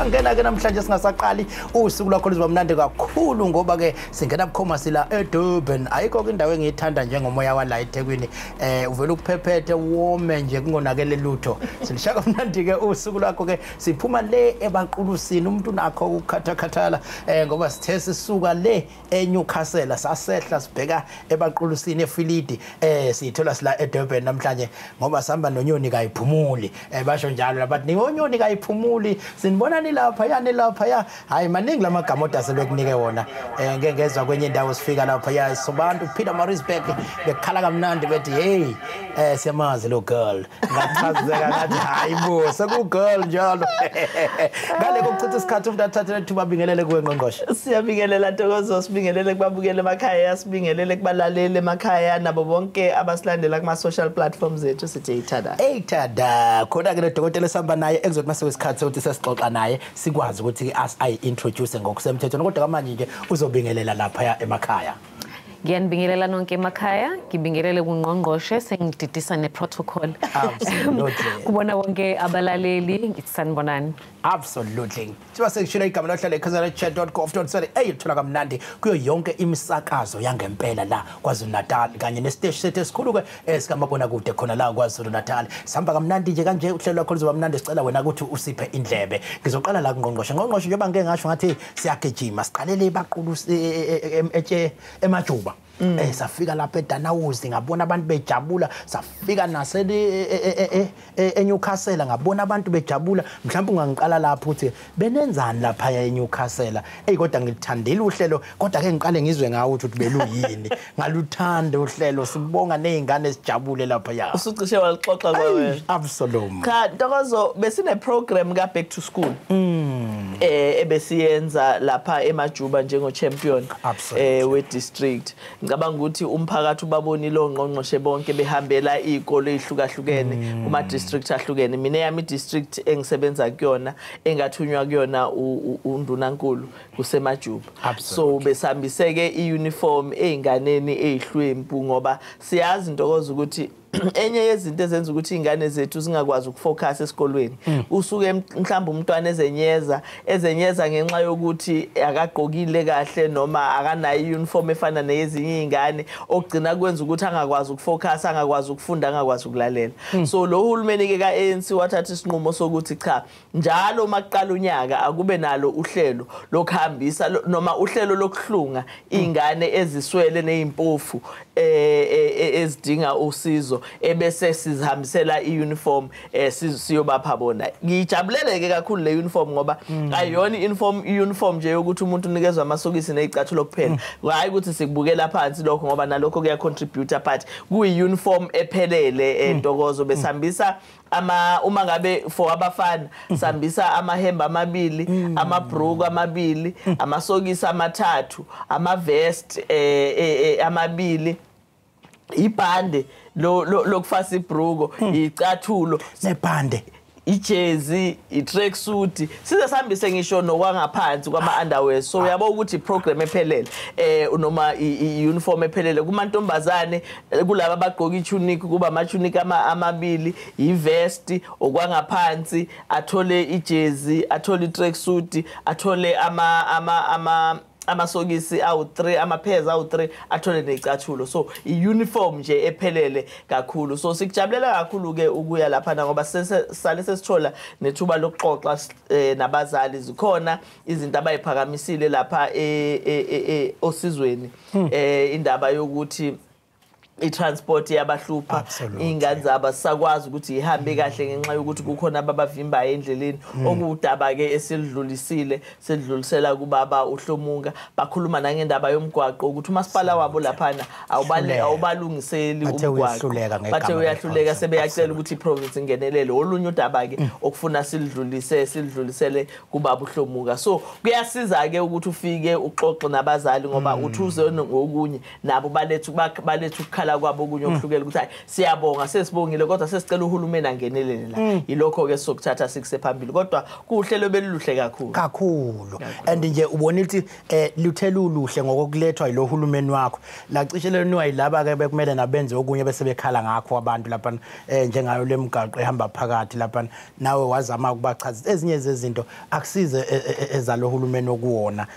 Siyangena ke namhlanje singasaqali usuku lwakho luzoba mnandi kakhulu ngoba ke singena bukhoma sila eDurban. Ayikho ke indawo engiyithanda njengomoya wala eThekwini. Uvela ukuphephethe wome nje kungonakele lutho. Silishaka mnandi ke usuku lwakho ke siphuma le ebaqulusini umuntu nakho ukukhathakhathala ngoba sithe sisuka le eNewcastle sasehla sibheka ebaqulusini eFilidi sithola sila eDurban namhlanje ngoba sihamba nonyoni kayiphumuli basho njalo labathi nonyoni kayiphumuli sinibona ni lapha yani lapha ya hayi maningi lamagama odase bekunike wona ngeke ngezwa kwenye indawo sifika lapha ya sobantu Pietermaritzburg bekhala kamnandi bethi hey siyamazi lo girl ngachazeka ngathi hayibo seku girl njalo ngale kokuchitha isikhathi umuntu athathe ithuba abingelele kuwe Ngqongqoshe. Siyabingelela Ntokozo, sibingelele kubabukele emakhaya, sibingelele kubalaleli emakhaya nabo bonke abasilandela kuma social platforms zethu sithi ithada. Ithada khona ke nodokotela esihamba naye ekuzothi mase isikhathi sokuthi sesixoxa naye sikwazi ukuthi ayi introduce ngokusemthethweni kodwa manje nje uzobingelela lapha emakhaya. Ngiyanibingelela nonke emakhaya, ngibingelele kuNgqongqoshe sengididisa neprotocol. Absolutely. Kubona bonke abalaleli ngithi sanibonani. Absolutely. Siba sekushilo igama lohlelo ekhazanechat.gov.za eyithola kamnandi kuyo yonke imisakazo yangempela la KwaZulu Natal kanye nesiteshi sethu esikhulu ke esikamabona kude khona la KwaZulu Natal. Sihamba kamnandi nje kanje uhlelo lwakho luzoba mnandi sicela wena ukuthi usiphe indlebe. Ngizoqala la kuNgqongqoshe. Ngqongqoshe njengoba ngeke ngasho ngathi siyagijima siqalele baqulu emajuba. Safika lapha eDanawuzi ngabona abantu bejabula, safika nasele eNewcastle ngabona abantu bejabula. Mhlawumbe ungangiqala lapho uthi benenzani lapha eNewcastle. Ey kodwa ngilithandile uhlelo kodwa ke ngiqale ngizwe ngawo ukuthi beluyini. Ngaluthanda uhlelo sibonga nezingane sijabule lapha ya. Usucishe walixoxa kwawena. Absolutely. Cha Ntokozo besine program ka back to school. Ebesiyenza lapha eMajuba njengo champion we district. Ngicabanga ukuthi umphakathi ubabonile ongqongqoshe bonke behambela izikole ezihlukahlukene kuma district ahlukene. Mina yami district engisebenza kuyona engathunywa kuyona undunankulu kuseMajuba. So besihambiseke iuniform einganeni ezihlwempu ngoba siyazi Ntokozo ukuthi enye yezinto ezenza ukuthi ingane zethu zingakwazi ukufocus esikolweni usuke mhlawumbe umntwana ezenyeza ngenxa yokuthi akagqokile kahle noma akanayo iuniform efana neyezinye izingane okugcina kwenza ukuthi angakwazi ukufocus, angakwazi ukufunda, angakwazi ukulalela. So lo hulumeni ke kaANC wathatha isinqumo sokuthi cha njalo makuqala unyaka akube nalo uhlelo lokuhambisa noma uhlelo lokuhlunga izingane eziswele nezimpofu ezidinga usizo ebese sizihambisela iuniform siyobapha bona. Ngijabulele ke kakhulu le uniform ngoba ayiyona uniform nje yokuthi umuntu unikezwe amasokisi nezicathulo kuphela. Hayi ukuthi sikubukela phansi lokho ngoba nalokho kuya contribute but kuyi uniform ephelele Ntokozo. Besihambisa ama uma ngabe for abafana sihambisa amahembe amabili, amabhruku amabili, amasokisi amathathu, ama vest amabili, ibhande lokufasa ibhruko, icathulo nebhande, ijezi, i-tracksuit, size sihambise ngisho nokwangaphansi kwama underwear. So uyabo ukuthi iprogram ephelele noma i-uniform ephelele kumantombazane kulaba abagqoka itunic kuba ama-tunic amabili, i-vest okwangaphansi, athole ijezi, athole i-tracksuit, athole ama amasokisi awu3, amapheza awu3, athole nezicathulo. So iuniform nje ephelele kakhulu. So sikujabulela kakhulu ke ukuya lapha ngoba sale sesithola nethuba lokuxoxa nabazali. Zikhona izinto abayiphakamisile lapha osizweni indaba yokuthi i-transport yabahlupha ingane zabo sakwazi ukuthi ihambe kahle ngenxa yokuthi kukhona ababavimbayo endleleni okudaba ke esilidlulisile sedlulisela kubaba uHlomuka. Bakhuluma nangendaba yomgwaqo ukuthi umasipala wabo laphana awubalungiseli umgwaqo, bathe uyahluleka sebeyacela ukuthi iprovince ingenelele. Olunye udaba ke okufuna silidlulise silidlulisele kubaba uHlomuka. So kuyasiza ke ukuthi ufike uxoxe nabazali ngoba uthuze ngokunye nabo balethu ukukhala kwabo okunye okuhlukele ukuthi hayi siyabonga sesibongile kodwa sesicela uhulumeni angenelele la. Yilokho ke sizokuthatha sikuse phambili, kodwa kuhlelo beluhle kakhulu kakhulu. And nje ubona ukuthi luthe luluhle ngokulethwa yilo hulumeni wakho lacishe leniwa yilaba ke bekumele nabenze okunye bese bekhala ngakho abantu lapha njengayo lemigaqo ehamba phakathi lapha, nawe wazama ukubachaza ezinye zezinto akusize ezalo hulumeni okuwona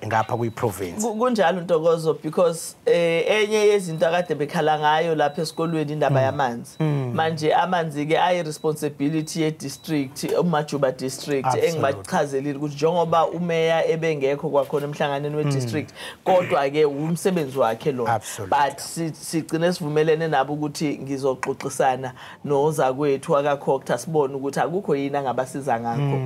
ngapha kuyi-province. Kunjalo Ntokozo, because enye yezinto akade bekhala ngayo lapha esikolweni indaba yamanzi. Manje amanzi ke ayi responsibility ye district, uMajuba district, engibachazelile ukuthi njengoba umeya ebengekho kwakhona emhlanganweni we district, kodwa ke umsebenzi wakhe lo. But sigcine sivumelene nabo ukuthi ngizoxoxisana nozakwethu akaCogta sibone ukuthi akukho yini angabasiza ngakho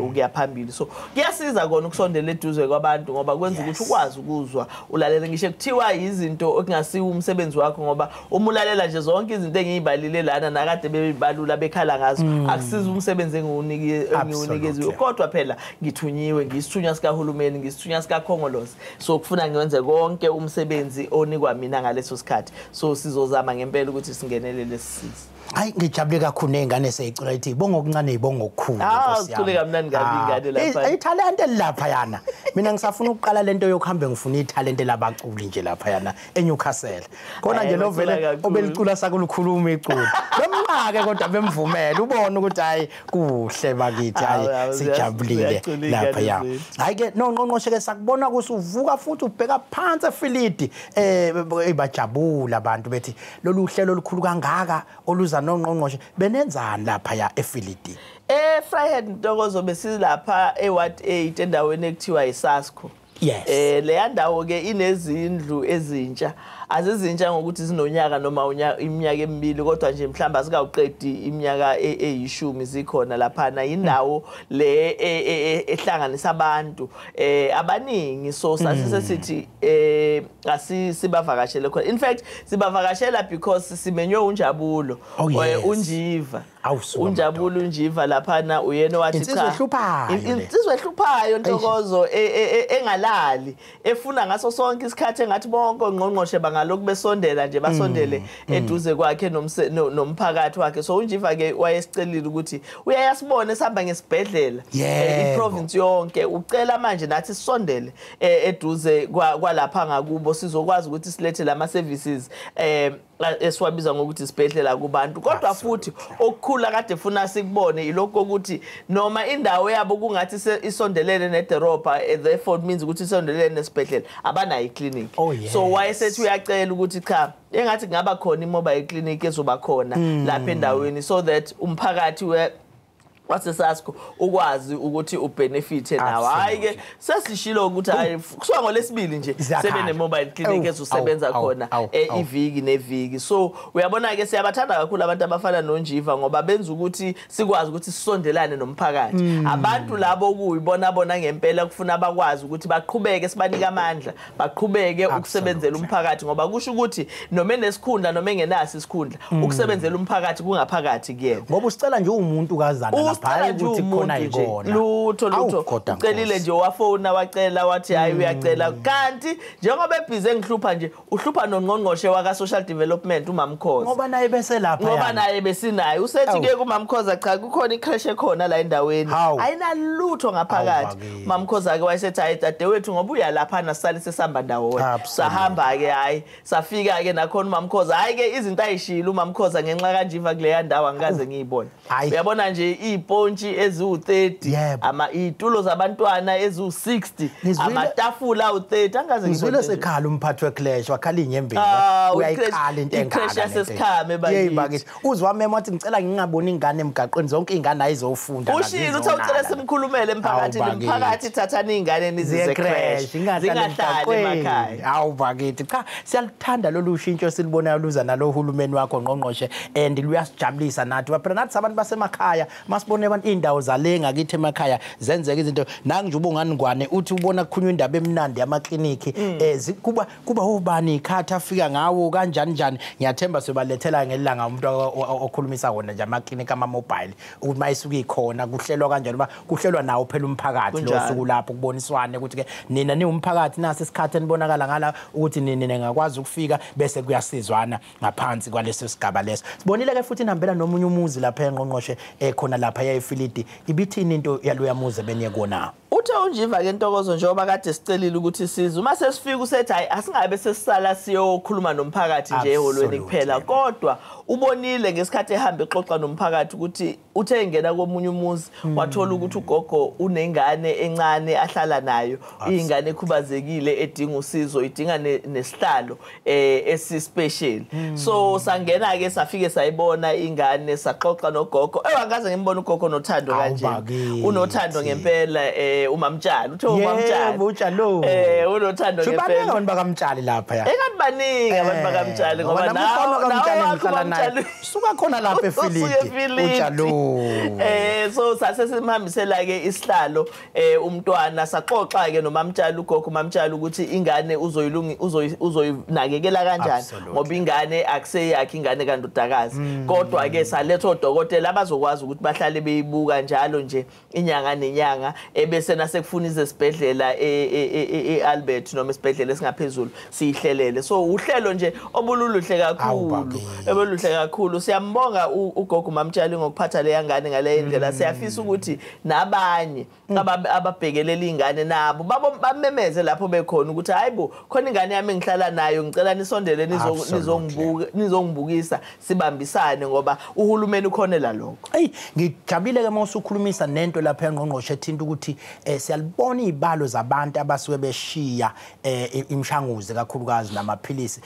ukuya phambili. So kuyasiza kona ukusondela eduze kwabantu ngoba kwenza ukuthi ukwazi ukuzwa ulalele, ngisho kuthiwa izinto okungasiwo umsebenzi wakho, ngoba uma ulalela nje zonke izinto engiyibalile lana nakade bebalula bekhala ngazo, akusiza umsebenzi engiwunikeziwe, kodwa phela ngithunyiwe, ngisithunywa sikahulumeni, ngisithunywa sikaKhongolose, so kufuna ngiwenze konke umsebenzi onikwa mina ngaleso sikhathi. So sizozama ngempela ukuthi singenelele sisize. Hayi ngijabule kakhulu nezingane seyicula ithi ibonga okuncane ibonga okukhulu. Nkosi yami. Ucule kamnandi kabi ingane lapha. Ithalente lapha yana. Mina ngisafuna ukuqala lento yokuhamba ngifuna ithalente labaculi nje lapha yana eNewcastle. Khona nje lo vele obelicula sakulukhuluma iculo. Bemnqake kodwa bemvumela ubone ukuthi hayi kuhle bakithi, hayi sijabulile lapha ya. Hayi ke nongqongqoshe ke sakubona kusuvuka futhi ubheka phansi efilidi bajabula abantu bethi lolu hlelo olukhulu kangaka oluza nongqongqoshe benenzani lapha ya efilidi. eVryheid Ntokozo besilapha eWard 8 endaweni ekuthiwa iSasco. Yes. Leya ndawo ke inezindlu ezintsha, azizintsha ngokuthi zinonyaka noma iminyaka emibili, kodwa nje mhlamba azikawuqedi iminyaka eyishumi zikhona laphana. Indawo le ehlanganisa abantu abaningi, so sasisithi asisibavakashele khona. In fact sibavakashela because simenywe uNjabulo uNjiva. uNjabulo uNjiva laphana uyena wathi cha, insizwa ehluphayo Ntokozo engalali, efuna ngaso sonke isikhathi engathi bonke ongqongqoshe bangalokhu besondela nje basondele eduze kwakhe nomphakathi wakhe. So uNjiva ke wayesicelile ukuthi uyayasibona esihamba ngesibhedlela iprovince yonke, ucela manje nathi sisondele eduze kwalapha ngakubo sizokwazi ukuthi silethe lama services esiwabiza ngokuthi isibhedlela kubantu. Kodwa futhi okukhula kade funa sikubone ilokho ukuthi noma indawo yabo kungathi isondelene nedorobha, therefore means ukuthi isondelene nesibhedlela, abanayo iclinic. So wayesethi uyacela ukuthi cha, engathi kungaba khona i-mobile clinic ezoba khona lapha endaweni so that umphakathi waseSasco ukwazi ukuthi ubenefite nawo. Hayi ke sesishilo ukuthi hayi kusuka ngolesibili nje sebe ne mobile clinic ezosebenza khona iviki neviki. So uyabona ke siyabathanda kakhulu abantu abafana noNjiva ngoba benza ukuthi sikwazi ukuthi sisondelane nomphakathi. Abantu labo kuyibona bona ngempela kufuna bakwazi ukuthi baqhubeke, sibanike amandla, baqhubeke ukusebenzela umphakathi, ngoba kusho ukuthi noma enesikhundla noma engenaso isikhundla, ukusebenzela umphakathi kungaphakathi kuyena. Ngoba usicela nje umuntu kazana ukuthi khona ikona lutho lutho, ucelile nje wafona wacela wathi hayi uyacela, kanti njengoba ebhize engihlupha nje uhlupha nongqongqoshe waka social development uMamkhoza, ngoba naye bese lapha, ngoba naye besinaye usethi ke kuMamkhoza cha kukhona icrash ekhona la endaweni ayinalutho ngaphakathi. uMamkhoza ke wayesethi hayi dadewethu ngoba uya lapha nasale sesihamba ndawonye. Sahamba ke hayi safika ke nakhona uMamkhoza, hayi ke izinto ayishilo uMamkhoza ngenxa kaNjiva kuleya ndawo angikaze ngiyibone. Uyabona nje ipontshi eziwu-30, ama itulo zabantwana eziwu-60, amatafula awu-30, angaze ngizwile sekhala umphathi weclash wakhala inyembezi, uyayiqala into engaka iclash yasesikhame bakithi. Uzwa mema wathi ngicela ngingaboni ingane emgaqweni, zonke ingane ayizofunda. Ushilo uthi ucela simkhulumele emphakathini, umphakathi thathani ingane nizize crash zingahlali emakhaya. Hawu bakithi, cha siyaluthanda lolu shintsho silibonayo luza nalo hulumeni wakho ngqongqoshe, and luyasijabulisa nathi phela nathi abantu basemakhaya masibona Siyabona abantu indawo zale ngakithi emakhaya zenzeka izinto nangu nje ubongani uthi ubona kukhulunywa indaba emnandi yamakliniki kuba ubani ikhathi afika ngawo kanjani njani. Ngiyathemba siyobalethela ngelanga umuntu okhulumisa wona nje amakliniki ama mobile ukuthi mayisuka ikhona kuhlelwa kanjani ba kuhlelwa nawo phela umphakathi lo suku lapho kuboniswane ukuthi ke nina niwumphakathi nasi isikhathi enibonakala ngala ukuthi nina ningakwazi ukufika bese kuyasizwana ngaphansi kwaleso sigaba leso. Sibonile ke futhi inhambela nomunye umuzi lapha engqongqoshe ekhona lapha yayifilidi ibithini into yaloya muzi beniye kona. Uthe unjiva ke Ntokozo njengoba kade sicelile ukuthi size uma sesifika usethi hayi asingabe sesisala siyokhuluma nomphakathi nje eholweni kuphela, kodwa ubonile ngesikhathi ehamba exoxa nomphakathi ukuthi uthe engena komunye umuzi wathola ukuthi ugogo unengane encane ahlala nayo, ingane ekhubazekile edinga usizo, idinga nesihlalo esi special. So sangena ke safike sayibona ingane saxoxa nogogo. Angikaze ngimbone ugogo nothando kanje, unothando ngempela. Umamtshali uthe umamtshali unothando ngempela. Abantu bakamtshali lapha ya engathi baningi abantu bakamtshali ngoba nawe suka khona lapha eFilidi utshalo. So sase simhambisela ke isihlalo umntwana saxoxa ke nomamtshali ugogo umamtshali ukuthi ingane uzoyinakekela kanjani ngoba ingane akuseyakhe ingane kandodakazi, kodwa ke saletha odokotela abazokwazi ukuthi bahlale beyibuka njalo nje inyanga nenyanga ebese nasekufuna izesibhedlela eAlbert noma isibhedlela esingaphezulu siyihlelele. So uhlelo nje obululuhle kakhulu, obuluhle kakhulu. Siyambonga ugogo Mamtshali ngokuphatha le yangane ngale indlela. Siyafisa ukuthi nabanye ababhekelela ingane nabo bamemeze lapho bekhona ukuthi hayibo khona ingane yami engihlala nayo, ngicela nisondele nizongibuka nizongibukisa sibambisane ngoba uhulumeni ukhonela lokho. Hey, ngijabulile ke mawusukhulumisa nento lapha engqongqoshe ethinta ukuthi siyalibona izibalo zabantu abasuke beshiya imishanguzo kakhulukazi namaphilisi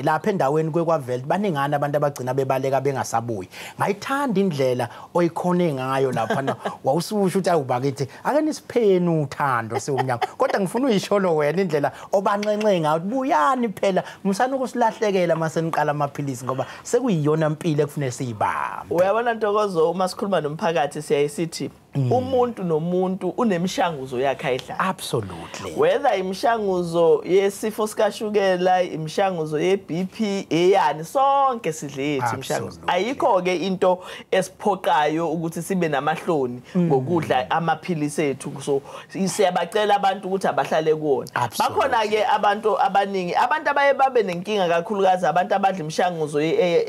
lapha endaweni kwekwavela baningana abantu abagcina bebaleka bengasabuyi. Ngayithanda indlela oyikhone ngayo lapha wawususho ukuthi awubakithi ake nisipheni uthando siwumnyango, kodwa ngifuna uyisholo wena indlela obanxenxe ngayo buyani phela musana ukusilahlekela mase niqala amaphilisi ngoba sekuyiyona impilo ekufanele siyibambe. Uyabona Ntokozo, uma sikhuluma nomphakathi siyayisithi umuntu nomuntu unemishanguzo yakhe ayidlayo. Absolutely. Whether imishanguzo yesifo sikashukela, imishanguzo ye-BP, eyani, sonke sidle yethu imishanguzo. Ayikho ke into esiphoqayo ukuthi sibe namahloni ngokudla amaphilisi ethu. So siyabacela abantu ukuthi abahlale kuwona. Bakhona ke abantu abaningi, abantu abaye babe nenkinga kakhulukazi abantu abadla imishanguzo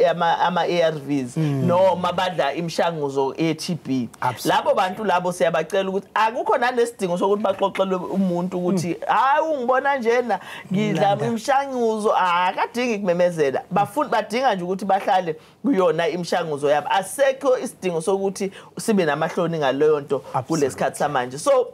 ama-ARVs noma badla imishanguzo ye-TB. Labo bantu labo siyabacela ukuthi akukho nanesidingo sokuthi baxoxele umuntu ukuthi hayi ungibona njena ngidla imishanguzo, akadingi kumemezela. Badinga nje ukuthi bahlale kuyona imishanguzo yabo. Asekho isidingo sokuthi sibe namahloni ngaleyo nto kulesikhathi samanje. So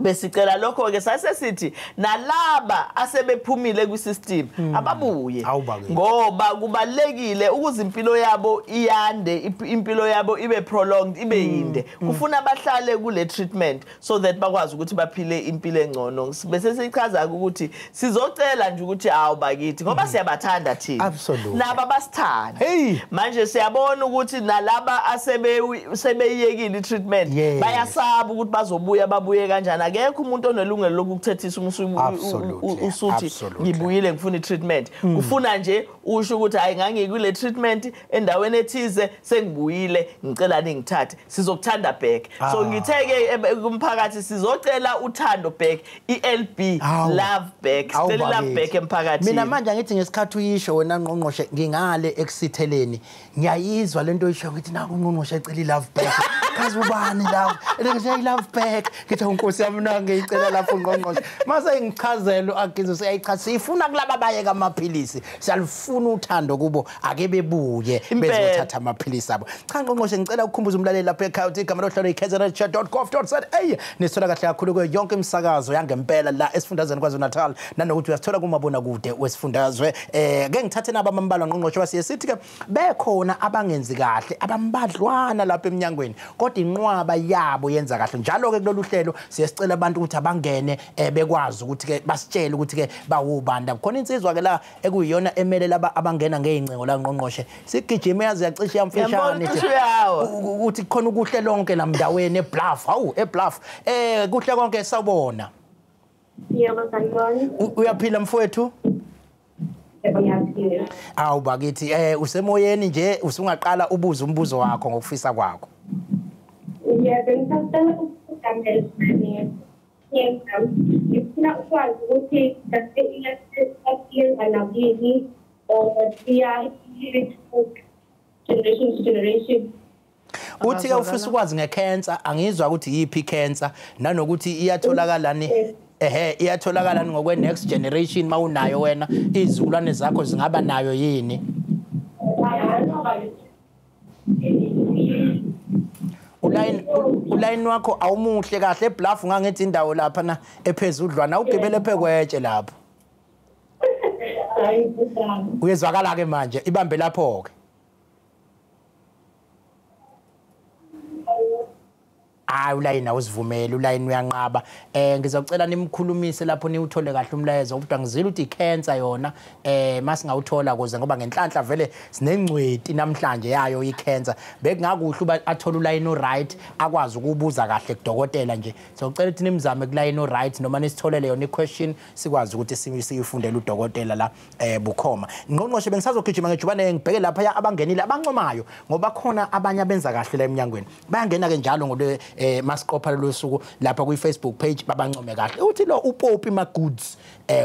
besicela lokho ke sase sithi nalaba asebephumile kwisystem ababuye ngoba kubalekile ukuze impilo yabo iyande, impilo yabo ibe prolonged, ibe yinde. Kufuna bahlale kule treatment so that bakwazi ukuthi baphile impilo engcono. Bese sichaza ukuthi sizocela nje ukuthi awu bakithi ngoba siyabathanda thina naba basithanda. Manje siyabona ukuthi nalaba asebeyekile i-treatment bayasaba ukuthi bazobuya babuye kanjani. Akekho umuntu onelungelo lokukuthethisa usuthi ngibuyile ngifuna i-treatment. Kufuna nje usho ukuthi hayi ngangikule treatment endaweni ethize sengibuyile ngicela ningithathe, sizokuthanda back. So ngitheke kumphakathi sizocela uthando back, i-LB love back, sicela love back emphakathini. Mina manje ngithi ngesikhathi uyisho wena ngqongqoshe ngingale ekusitheleni ngiyayizwa lento oyisho ngithi naku ngqongqoshe ecela i-love back. Kazi ubani love? Ngithi love back. Ngithi unkosi yami ngiyicela lapho ngqongqoshe. Mase ngichazelo agizo siyayichaza sifuna kulaba bayeka amaphilisi. Siyalufuna uthando kubo ake bebuye bezothatha amaphilisi abo. Cha ngqongqoshe ngicela ukukhumbuza umlaleli lapha ekhaya ukuthi igama lohlelo iKZN.gov.za nisithola kahle kakhulu kuyo yonke imisakazo yangempela la esifundazweni KwaZulu-Natal nanokuthi uyasithola kumabonakude wesifundazwe. Ke ngithathe naba ambalwa ngqongqoshe wasiye sithi ke bekhona abangenzi kahle abambadlwana lapha eminyangweni. Kodwa inqwaba yabo yenza kahle. Njalo ke kulolu hlelo siyasicela abantu ukuthi abangene bekwazi ukuthi ke basitshele ukuthi ke bawubanda. Khona insizwa ke la ekuyiyona emele laba abangena ngeyingcingo la ngqongqoshe. Sigijime yazi yacishe yamfishane ukuthi khona ukuhle lonke la mndaweni eBluff. Hawu eBluff. Kuhle konke sawubona. Yebo sanibona. Uyaphila mfowethu? Yebo ngiyaphila. Awu bakithi usemoyeni nje usungaqala ubuze umbuzo wakho ngokufisa kwakho. Yebo ngisacela ukugamela ngifuna ukwazi ukuthi iyathelelana or iya generation to generation. Uthi ke ufisa ukwazi ngecancer, angizwa ukuthi yiphi cancer nanokuthi iyatholakala ni iyatholakala ngokwe next generation mawunayo wena, izizukulwane zakho zingaba nayo yini? Ulayini wakho awumuhle kahle eBluff, ngangithi indawo lapha na ephezudlwana ugibele phekwetshe lapho. Uyezwakala ke manje, ibambe lapho ke. Hayi ulayini awusivumeli, ulayini uyanqaba. Ngizocela nimkhulumise lapho niwuthole kahle umlayezo, kodwa ngizile ukuthi icancer yona masingawuthola kuze ngoba ngenhlanhla vele sinengcweti namhlanje yayo icancer. Bekungakuhle uba athole ulayini right akwazi ukubuza kahle kudokotela nje. Siyocela ukuthi nimzame kulayini right noma nisitholele yona iquestion sikwazi ukuthi siyifundele udokotela la bukhoma. Ngqongqoshe bengisazogijima ngejubane ngibheke lapha abangenile abancomayo ngoba khona abanye abenza kahle la eminyangweni. Bayangena ke njalo ngole masiqopha lolu suku lapha kwi Facebook page babancome kahle. Uthi lo uPoppy Magoods,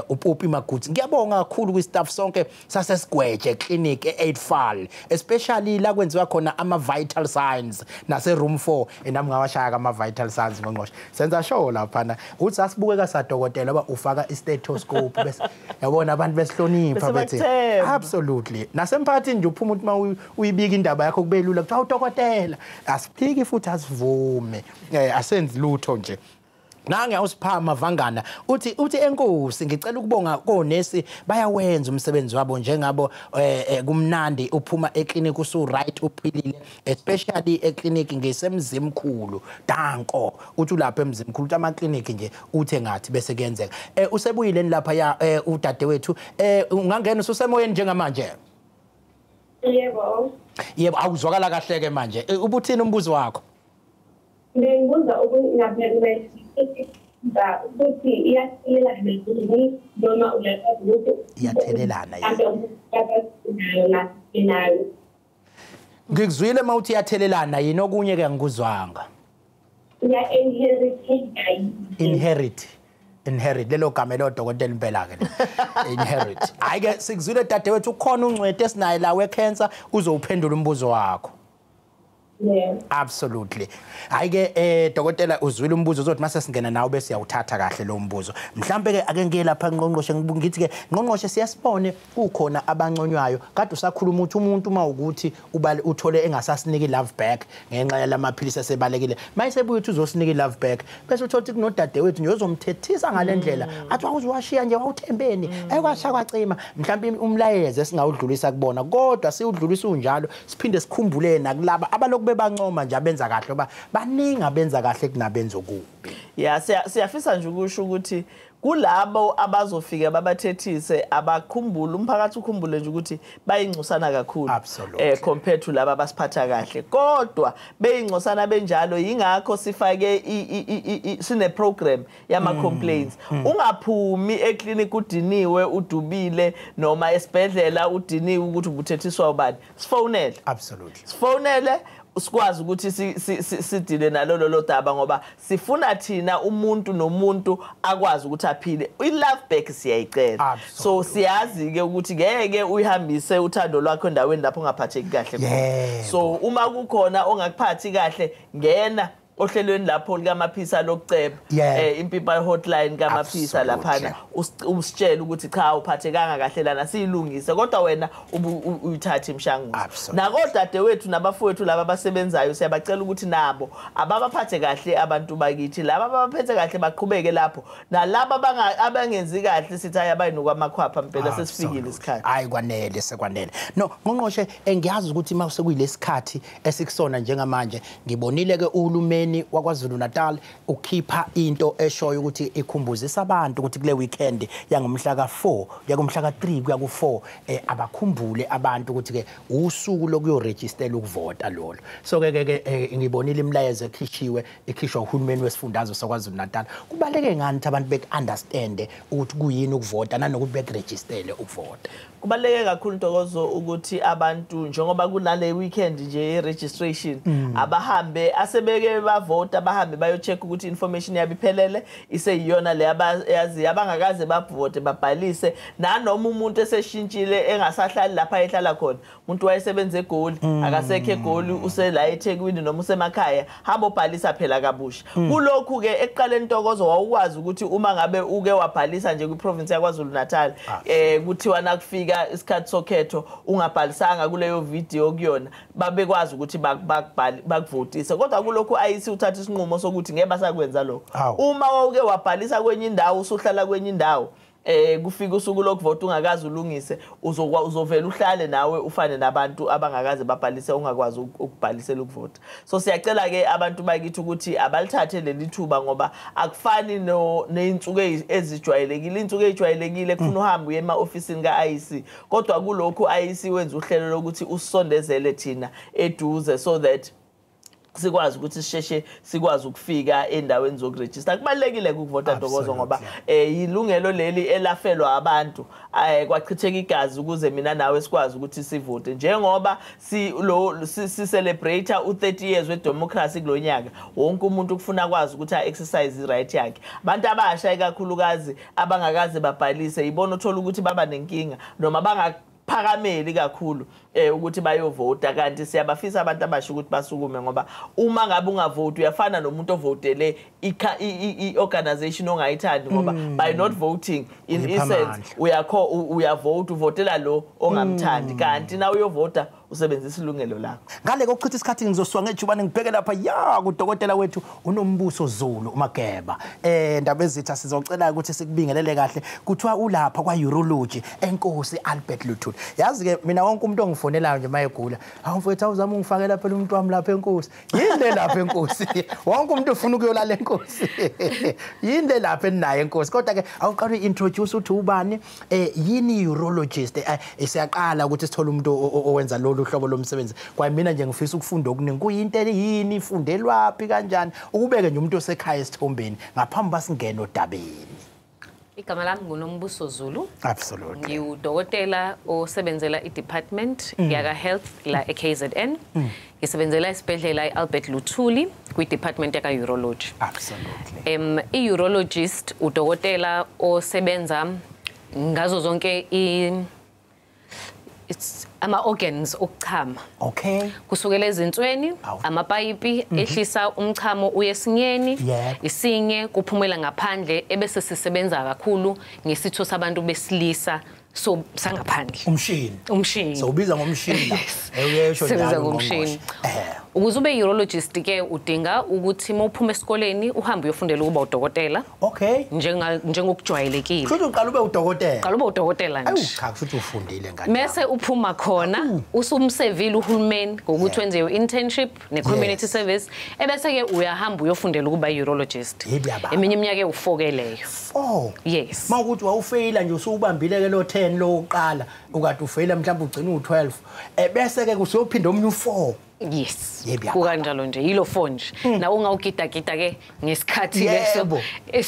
uPoppy Magoods, ngiyabonga kakhulu kwi staff sonke saseSigweje clinic e8 especially la kwenziwa khona ama vital signs nase room 4. Nami ngawashaya ama vital signs ngqongqoshe. Senza show lapha na uthi asibukeka sadokotela ba ufaka i stethoscope bese yabona abantu besihlonipha bethi absolutely. Nasemphakathini nje uphuma uthi uma uyibika indaba yakho kube lula kuthiwa udokotela. Asiphiki futhi asivume. Asenzi lutho nje. Nange awusiphama vangana uthi enkosi ngicela ukubonga konesi bayawenza umsebenzi wabo njengabo kumnandi uphuma eclinic usu right uphilile, especially eclinic ngisemzimkhulu. Danko uthi ulapha emzimkhulu uthi ama clinic nje uthe ngathi bese kuyenzeka. Usebuyile lapha ya udadewethu, ungangena ususemoyeni njengamanje? Yebo. Yebo, awuzwakala kahle ke manje. Ubuthini umbuzo wakho? Bengibuza ukuthi iyathelelana noma uyakwazi ukuthi iyathelelana yini? Ngikuzwile mawuthi iyathelelana yini, okunye ke ngikuzwanga. Inherit. Inherit lelo gama lo dokotela impela ke le. Inherit. Hayi ke sikuzwile dadewethu, ukhona ungcweti esinaye la we cancer uzowuphendula umbuzo wakho. Yeah. Absolutely. Hayi ke dokotela uzwile umbuzo uzothi mase singena nawe bese siyawuthatha kahle lo mbuzo. Mhlambe ke ake ngiye lapha ngqongqoshe ngithi ke ngqongqoshe siyasibone kukhona abanconywayo kade usakhuluma ukuthi umuntu uma ukuthi uthole engasasiniki love back ngenxa yalamaphilisi asebalekile. Mayisebuya uthi uzosinika love back bese uthola ukuthi kunodadewethu nje ozomthethisa ngalendlela athi wawuziwashiya nje wawuthembeni ekwasha kwacima. Mhlambe umlayezo esingawudlulisa kubona kodwa siwudlulisa unjalo siphinde sikhumbule nakulaba abalokhu bebancoma nje abenza kahle ngoba baningi abenza kahle kunabenza okubi. Yeah, siyafisa nje ukusho ukuthi kulabo abazofika babathethise abakhumbule umphakathi ukhumbule nje ukuthi bayingcosana kakhulu compared to laba abasiphatha kahle, kodwa beyingcosana benjalo. Yingakho sifake sine program yama complaints. Ungaphumi eclinic udiniwe udubile noma esibhedlela udiniwe ukuthi ubuthethiswa ubani, sifonele. Absolutely. Sifonele sikwazi ukuthi sidile nalo lolo daba ngoba sifuna thina umuntu nomuntu akwazi ukuthi aphile. I-love back siyayicela. So siyazi ke ukuthi ngeke uyihambise uthando lwakho endaweni lapho ungaphatheki kahle khona. So uma kukhona ongakuphathi kahle ngena ohlelweni lapho likaMaphisa lokuceba, impimpa hotline kaMaphisa laphana, usitshela ukuthi cha uphathekanga kahle lana, siyilungise, kodwa wena uyithatha imishanguzo. Nakodadewethu nabafowethu laba abasebenzayo siyabacela ukuthi nabo ababaphathe kahle abantu bakithi, laba ababaphethe kahle baqhubeke lapho, nalaba abangenzi kahle sithi hayi abayinokwamakhwapha mpela, sesifikile isikhathi. Hayi kwanele, sekwanele. No ngqongqoshe, engiyazi ukuthi uma sekuyilesikhathi esikusona njengamanje, ngibonile ke uhulumeni waKwaZulu Natal ukhipha into eshoyo ukuthi ikhumbuzisa abantu ukuthi kule weekend yangomhla ka4 yakumhla ka3 kuya ku4 abakhumbule abantu ukuthi ke usuku lokuyoregistela ukuvota lolo. So ke ke ngibonile imilayezo ekhishiwe ikhishwa uhulumeni wesifundazwe saKwaZulu Natal. Kubaleke ngani ukuthi abantu bekunderstand ukuthi kuyini ukuvota nanokuthi bekuregistele ukuvota? Kubaleke kakhulu Ntokozo ukuthi abantu njengoba kunale weekend nje registration abahambe asebeke bavota, bahambe bayocheck ukuthi information yabo iphelele iseyiyona le abayazi, abangakaze bavote babhalise. Nanoma umuntu eseshintshile engasahlali lapha ehlala khona, umuntu wayesebenza eGoli akasekho eGoli, usela eThekwini noma usemakhaya, hamba obhalisa phela kabusha. Kulokhu ke ekuqaleni Ntokozo wawukwazi ukuthi uma ngabe uke wabhalisa nje kwiprovince yaKwaZulu Natal, kuthiwa nakufika isikhathi sokhetho ungabhalisanga kuleyo video kuyona, babekwazi ukuthi bakuvotise. Kodwa kulokhu IEC uthatha isinqumo sokuthi ngeke basakwenza lokho. Uma wawuke wabhalisa kwenye indawo usuhlala kwenye indawo, kufika usuku lokuvota ungakaze ulungise, uzovela uhlale nawe ufane nabantu abangakaze babhalise, ungakwazi ukubhalisela ukuvota. So siyacela ke abantu bakithi ukuthi abalithathe leli thuba, ngoba akufani nezinsuku ezijwayelekile. Insuku ezijwayelekile kufuna uhambe uye ema-ofisini ka-IEC, kodwa kulokhu IEC wenza uhlelo lokuthi usondezele thina eduze so that sikwazi ukuthi sisheshe sikwazi ukufika endaweni zokuregister. Kubalekile ukuvota Ntokozo, ngoba ilungelo leli elafelwa abantu, kwachitheka igazi ukuze mina nawe sikwazi ukuthi sivote. Njengoba si celebrate u30 years wedemocracy kulonyaka, wonke umuntu kufuna kwazi ukuthi a-exercise i-right yakhe. Abantu abasha ikakhulukazi abangakaze babhalise ibona uthola ukuthi baba nenkinga noma bangaphakameli kakhulu ukuthi bayovota, kanti siyabafisa abantu abasha ukuthi basukume, ngoba uma ngabe ungavoti uyafana nomuntu ovotele i-organization ongayithandi, ngoba by not voting in essence uyavota, uvotela lo ongamthandi, kanti na uyovota usebenzisa ilungelo lakho. Ngale kokuchitha isikhathi ngizoswa ngejubane ngibheke lapha ya kudokotela wethu uNombuso Zulu uMageba. Ndaba ezitha sizocela ukuthi sikubingelele kahle. Kuthiwa ulapha kwa urology enkosi Albert Luthuli. Yazi ke mina wonke umuntu ongifonelayo nje mayegula, hawu mfowethu awuzama ungifakela phela umuntu wami lapha enkosi. Yini le lapha enkosi? Wonke umuntu ufuna ukuyolala enkosi. Yini le lapha enayo enkosi? Kodwa ke awuqala uintroduce uthi ubani, yini urologist? Siyaqala ukuthi sithole umuntu owenza lolu hlobo lomsebenzi. Kwaye mina nje ngifisa ukufunda okuningi. Kuyinto yini, ifundelwaphi kanjani? Ukubeke nje umuntu osekhaya esithombeni ngaphambi basingena odabeni. Igama lami nguNombuso Zulu. Absolutely. Ngiwudokotela osebenzela i-department yaka health la e-KZN. Ngisebenzela isibhedlela i-Albert Luthuli kwi-department yaka urology. Absolutely. I-urologist udokotela osebenza ngazo zonke ama organs okuchama. Okay. Kusukela ezinsweni, amapayipi ehlisa umchamo uye esinyeni, isinye kuphumela ngaphandle, ebese sisebenza kakhulu ngesitho sabantu besilisa so sangaphandle. Umshini. Umshini. So ubiza ngomshini la. Uyesho njalo ngomshini. Ukuze ube urologist ke udinga ukuthi mawuphuma esikoleni uhambe uyofundela ukuba udokotela. Okay. Njengokujwayelekile. Futhi uqala ube udokotela. Uqala ube udokotela nje. Awu cha, futhi ufundile ngani. Mase uphuma khona usumsevile uhulumeni ngokuthi wenze your internship ne community service, ebese ke uyahamba uyofundela ukuba urologist. Eminye iminyaka ewu4 ke leyo. 4. Yes. Mawukuthi wawufeyila nje usubambile ke lo 10 lo uqala, ukade ufeyila mhlawumbe ugcina u12. Bese ke usuyophinda omunye u4. Yes. Kukanjalo nje yilo phone nje. Na ungawugidagida ke ngesikhathi leso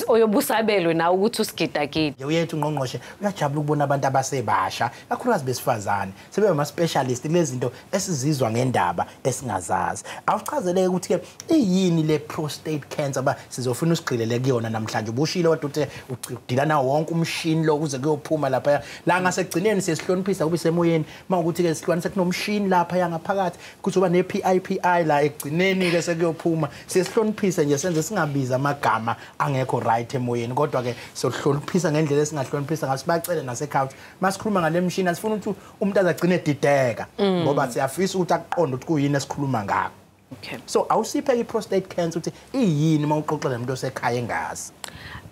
oyobusabelwe na ukuthi usigidagide. Uyethu ngqongqoshe uyajabula ukubona abantu abasebasha, kakhulukazi besifazane, sebe ama specialist kulezi zinto esizizwa ngendaba esingazazi. Awuchazeleke ukuthi ke iyini le prostate cancer ba sizofuna usigxilele kuyona namhlanje. Ubushilo kodwa uthe udila nawo wonke umshini lo kuze kuyophuma lapha. La ngasekugcineni sesihloniphisa kube semoyeni mawukuthi ke sihlwanise kunomshini lapha yangaphakathi kuzoba ne PIPI la ekugcineni ke sekuyophuma sesihloniphise nje senze singabiza amagama angekho right emoyeni, kodwa ke sohloniphisa ngendlela esingahloniphisa ngaso, sibacele nasekhaya masikhuluma ngale mshini asifuna ukuthi umuntu azagcine edideka ngoba siyafisa ukuthi akuqonde ukuthi kuyini esikhuluma ngakho. Okay. So awusiphe i-prostate cancer ukuthi iyini uma uxoxa nomuntu osekhaya engazi.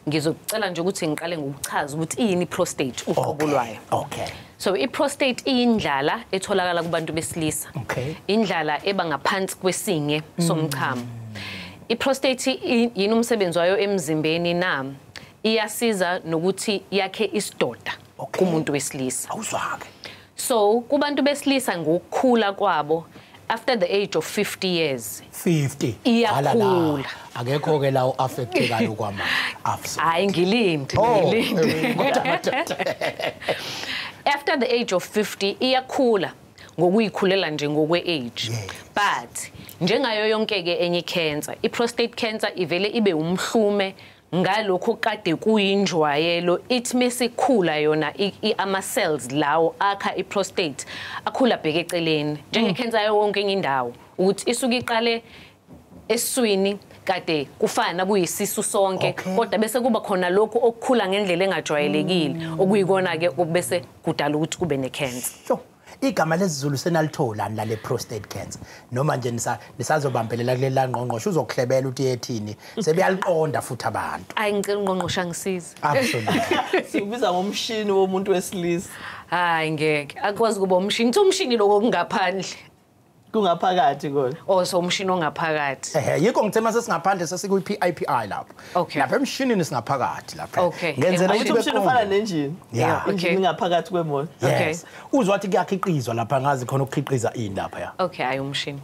Ngizocela nje ukuthi ngiqale ngokuchaza ukuthi iyini i-prostate uqobo lwayo. Okay. So i-prostate iyindlala etholakala kubantu besilisa. Okay. Indlala eba ngaphansi kwesinye somchamo. I-prostate yini umsebenzi wayo emzimbeni na? Iyasiza nokuthi yakhe isidoda kumuntu wesilisa. Awuzwake. So kubantu besilisa ngokukhula kwabo after the age of 50 years. 50. Iyakhula. Akekho ke lawo affectekayo kwamanje. Absolutely. Hayi ngilinde, ngilinde. After the age of 50 iyakhula ngokuyikhulela nje ngokwe age. Yes. But njengayo yonke ke enye cancer, i-prostate cancer ivele ibe umhlume ngalokho kade kuyinjwayelo, ithi mesikhula yona ama cells lawo akha i-prostate akhula bheke eceleni njenge cancer yonke enye indawo, ukuthi isuke iqale esiswini kade kufana kuyisisu sonke, kodwa bese kuba khona lokhu okukhula ngendlela engajwayelekile okuyikona ke bese kudala ukuthi kube ne-cancer. Sure. Igama lesiZulu senalithola lale prostate cancer noma nje nisazobambelela kuleli langqongqosho uzokuhlebela ukuthi yethini, sebeyaliqonda futhi abantu. Ayi ngicela ungqongqosho angisize. Absolutely. Sikubiza ngomshini womuntu wesilisa. Hayi ngeke akwazi kuba umshini, uthi umshini lokho kungaphandle. Kungaphakathi kodwa. Oh so umshini ongaphakathi. Ehe, yikho ngithe mase singaphandle sesikuyi PIPI lapho. Lapha emshinini singaphakathi lapha. Ngenzela ukuthi umshini ufana nenjini. Yeah. Injini ngaphakathi kwemoto. Okay. Uzwa wathi kuyakhiqizwa lapha, ngazi khona ukukhiqiza ini lapha ya. Okay, ayi umshini.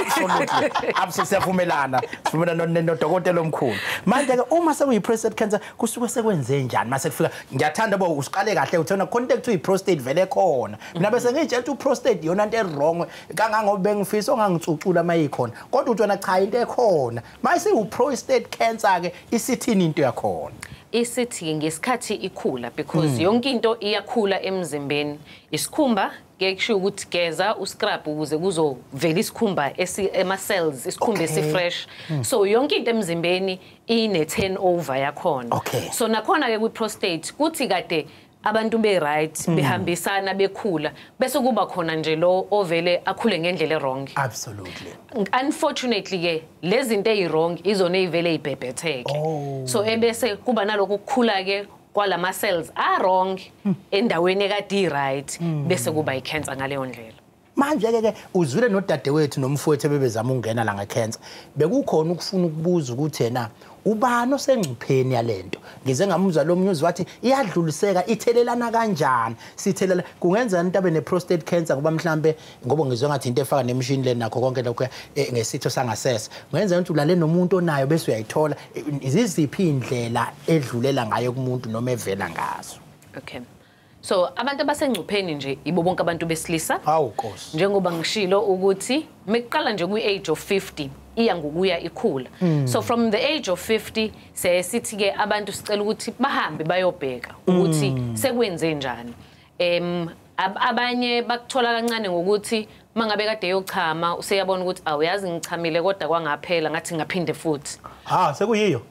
Absolutely. Absolutely siyavumelana. Sivumelana nodokotela omkhulu. Manje ke uma sekuyi prostate cancer kusuke sekwenze njani mase kufika? Ngiyathanda bo usiqale kahle uthona khona into ekuthiwa i-prostate vele khona. Mina bese ngiyitshela ukuthi u-prostate iyona into e-wrong kangangoba bengifisa ongangitsucula mayikhona, kodwa uthi wena cha into ekhona mayise u-prostate cancer ke isithini into yakhona? Isithi ngesikhathi ikhula because yonke into iyakhula emzimbeni. Isikhumba ke kusho ukuthi geza uscrub ukuze kuzovela isikhumba ema cells, isikhumba esifresh. So yonke into emzimbeni ine turnover yakhona. So nakhona ke kwi-prostate kuthi kade abantu be right behambisana bekhula bese kuba khona nje lo ovele akhule ngendlela wrong. Absolutely. Unfortunately ke lezi zinto eziwrong izona ezivele ibhebhetheke. So ebese kuba nalokho kukhula ke kwalama cells are wrong endaweni ekade right bese kuba icancer ngaleyo ndlela. Manje ke uzwile nodadewethu nomfowethu ebebezama ukungena la ngecancer, bekukhona ukufuna ukubuza ukuthi yena ubani osengcupheni yalento. Ngize ngamuzwa lo mnyuzi wathi iyadluliseka, ithelelana kanjani? Sithelela kungenza into abe ne-prostate cancer ngoba mhlambe ngoba ngizwe ngathi into efaka nemishini le nakho konke lokho ngesitho sangasese, kungenza ukuthi ulale nomuntu onayo bese uyayithola. Iziziphi indlela edlulela ngayo kumuntu noma evela ngazo? Okay. So abantu abasengcupheni nje ibo bonke abantu besilisa. Hawu Nkosi. Njengoba ngishilo ukuthi mekuqala nje kwi-age of 50 iya ngokuya ikhula. So from the age of 50 sesithi ke abantu sicela ukuthi bahambe bayobheka ukuthi sekwenze njani. Abanye bakuthola kancane ngokuthi mangabe kade yochama useyabona ukuthi awuyazi ngichamile kodwa kwangaphela ngathi ngaphinde futhi. Ha sekuyiyo.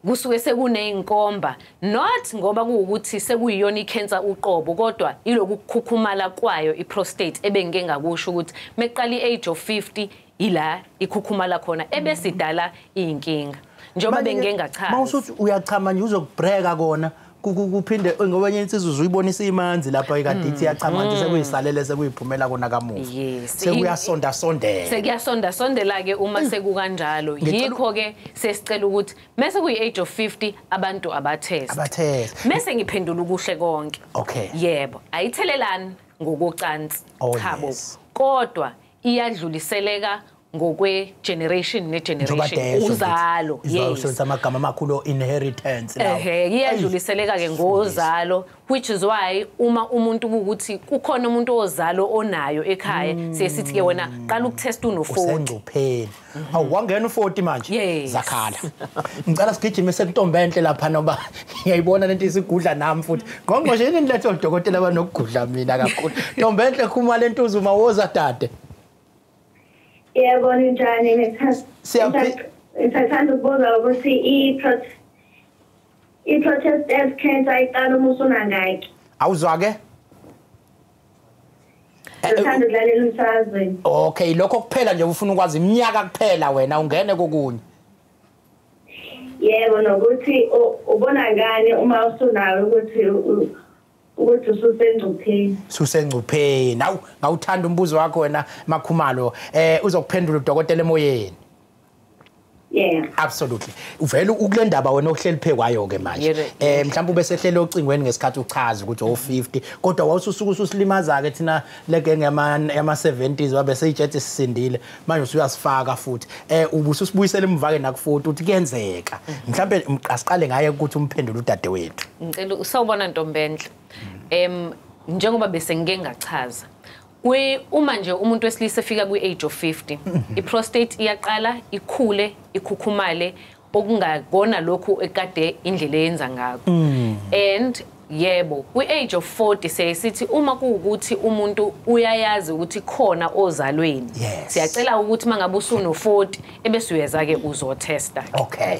Kusuke sekuneyinkomba, not ngoba kuwukuthi sekuyiyona icancer uqobo, kodwa iloku kukhukhumala kwayo iprostate ebengike ngakusho ukuthi meqala iage of 50 ila ikhukhumala khona ebesidala inkinga njengoba bengike ngachaza. Mawusuthi uyachama nje uzokubreka kona kuphinde ngoba enye insizwa uzuyibonisa imanzi lapha ikade ithi iyachama nje sekuyisalele sekuyiphumela kona kamuva. Sekuyasonda sondela. Sekuyasonda sondela ke uma sekukanjalo. Yikho ke sesicela ukuthi mase kuyi age of 50 abantu abatest. Abatest. Mase ngiphendula ukuhle konke. Okay. Yebo, ayithelelani ngokocansi. Chabo. Kodwa iyadluliseleka ngokwe generation ne generation uzalo. Yes, usebenzisa amagama amakhulu inheritance lawo. Ehe, iyadluliseleka ke ngozalo, which is why uma umuntu ukuthi kukhona umuntu ozalo onayo ekhaya siyesithi ke wena qala ukutest uno 40. Usengcupheni. Awu wangena u40 manje. Zakhala. Ngicela sigijime sekuntombi enhle lapha noba ngiyayibona lento isigudla nami futhi. Ngqongqoshe yini nilethe odokotela abanokugudla mina kakhulu. Ntombi enhle khuma lentuzuma woza dade. Yebo, ninjani? Ngithanda ukubuza ukuthi i-prostate cancer iqala uma usunangaki? Awuzwa ke? Ngithanda ukulalela umsakazweni. Okay, lokho kuphela nje ufuna ukwazi iminyaka kuphela wena ungene kokunye. Yebo, nokuthi ubona ngani uma usunayo ukuthi ususengcupheni. Usengcupheni. Awu, ngawuthanda umbuzo wakho wena Makhumalo. Uzokuphendula udokotela emoyeni. Yeah. Absolutely. Uvela ukule ndaba wena ohleli phekwayo ke manje. Mhlawumbe ubesehlele ocingweni ngesikhathi uchaza ukuthi o50 kodwa wawususuka ususilimaza ke thina lege ngama 70s wabe seyitshethe sisindile manje usuyasifaka futhi. Ubususibuyisela emva ke naku40 uthi kuyenzeka. Mhlawumbe asiqale ngaye ukuthi umphendule udadewethu. Ngicela usawubona Ntombenhle. Njengoba bese ngike ngachaza uma nje umuntu wesilisa efika kwi-age of 50 i-prostate iyaqala ikhule ikhukhumale okungakona lokhu ekade indlela eyenza ngakho. And yebo, kwi-age of 40 siyasithi uma kuwukuthi umuntu uyayazi ukuthi khona ozalweni, siyacela ukuthi mangabe usuno 40 ebese uyeza ke uzotesta. Okay.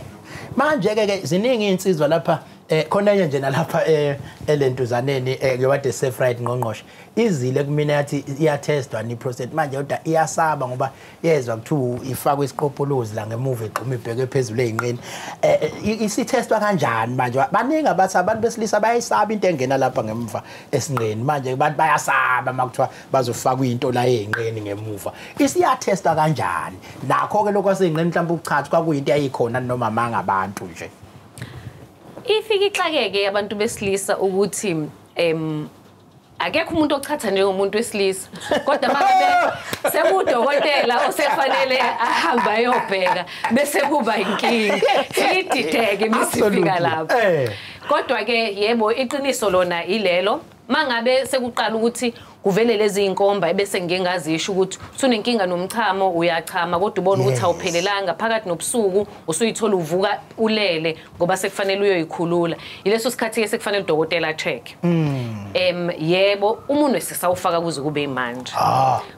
Manje ke ziningi insizwa lapha khona enye nje nalapha elentuzaneni ngiyobade safe right ngqongqoshe izile kumina yathi iyatestwa ni prostate manje kodwa iyasaba ngoba yezwa kuthiwa ifakwe isiqopolozi la ngemuva igxuma ibheke phezulu ezinqeni. Isitestwa kanjani manje? Baningi abathi abantu besilisa bayayisaba into engena lapha ngemuva esinqeni manje abantu bayasaba makuthiwa bazofakwa into la ezinqeni ngemuva. Isiyatestwa kanjani? Nakho ke lokho asenqeni mhlawumbe ukuchaza kwakuyinto eyayikhona noma manga abantu nje. Ifike ixakeke abantu besilisa ukuthi akekho umuntu ochatha njengomuntu wesilisa kodwa mangabe sekudokotela osefanele ahamba ayobheka bese kuba inkinga idideke misifika lapho. Kodwa ke yebo iqiniso lona ilelo mangabe sekuqala ukuthi kuvele lezi inkomba ebese ngike ngazisho ukuthi usunenkinga nomchamo uyachama kodwa ubona ukuthi awuphelelanga phakathi nobusuku usuyithola uvuka ulele ngoba sekufanele uyoyikhulula. Yileso sikhathi ke sekufanele udokotela check. Yebo umunwe sisawufaka kuze kube manje.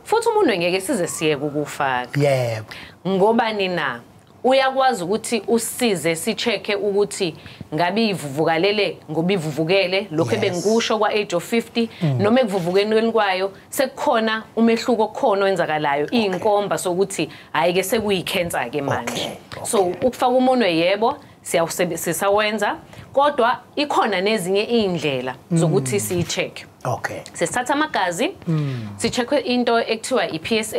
Futhi umunwe ngeke size siyeke ukufaka. Yebo. Ngoba nina uyakwazi ukuthi usize sichecke ukuthi ngabe ivuvukalele ngoba ivuvukele lokho ebengikusho kwa age of 50 noma ekuvuvukeni kwayo sekukhona umehluko okhona owenzakalayo inkomba sokuthi hayi ke sekuyicancer ke manje. So ukufaka umunwe yebo siyawenza kodwa ikhona nezinye indlela zokuthi siyicheck. Okay. Sesithatha amagazi sicheckwe into ekuthiwa i-PSA.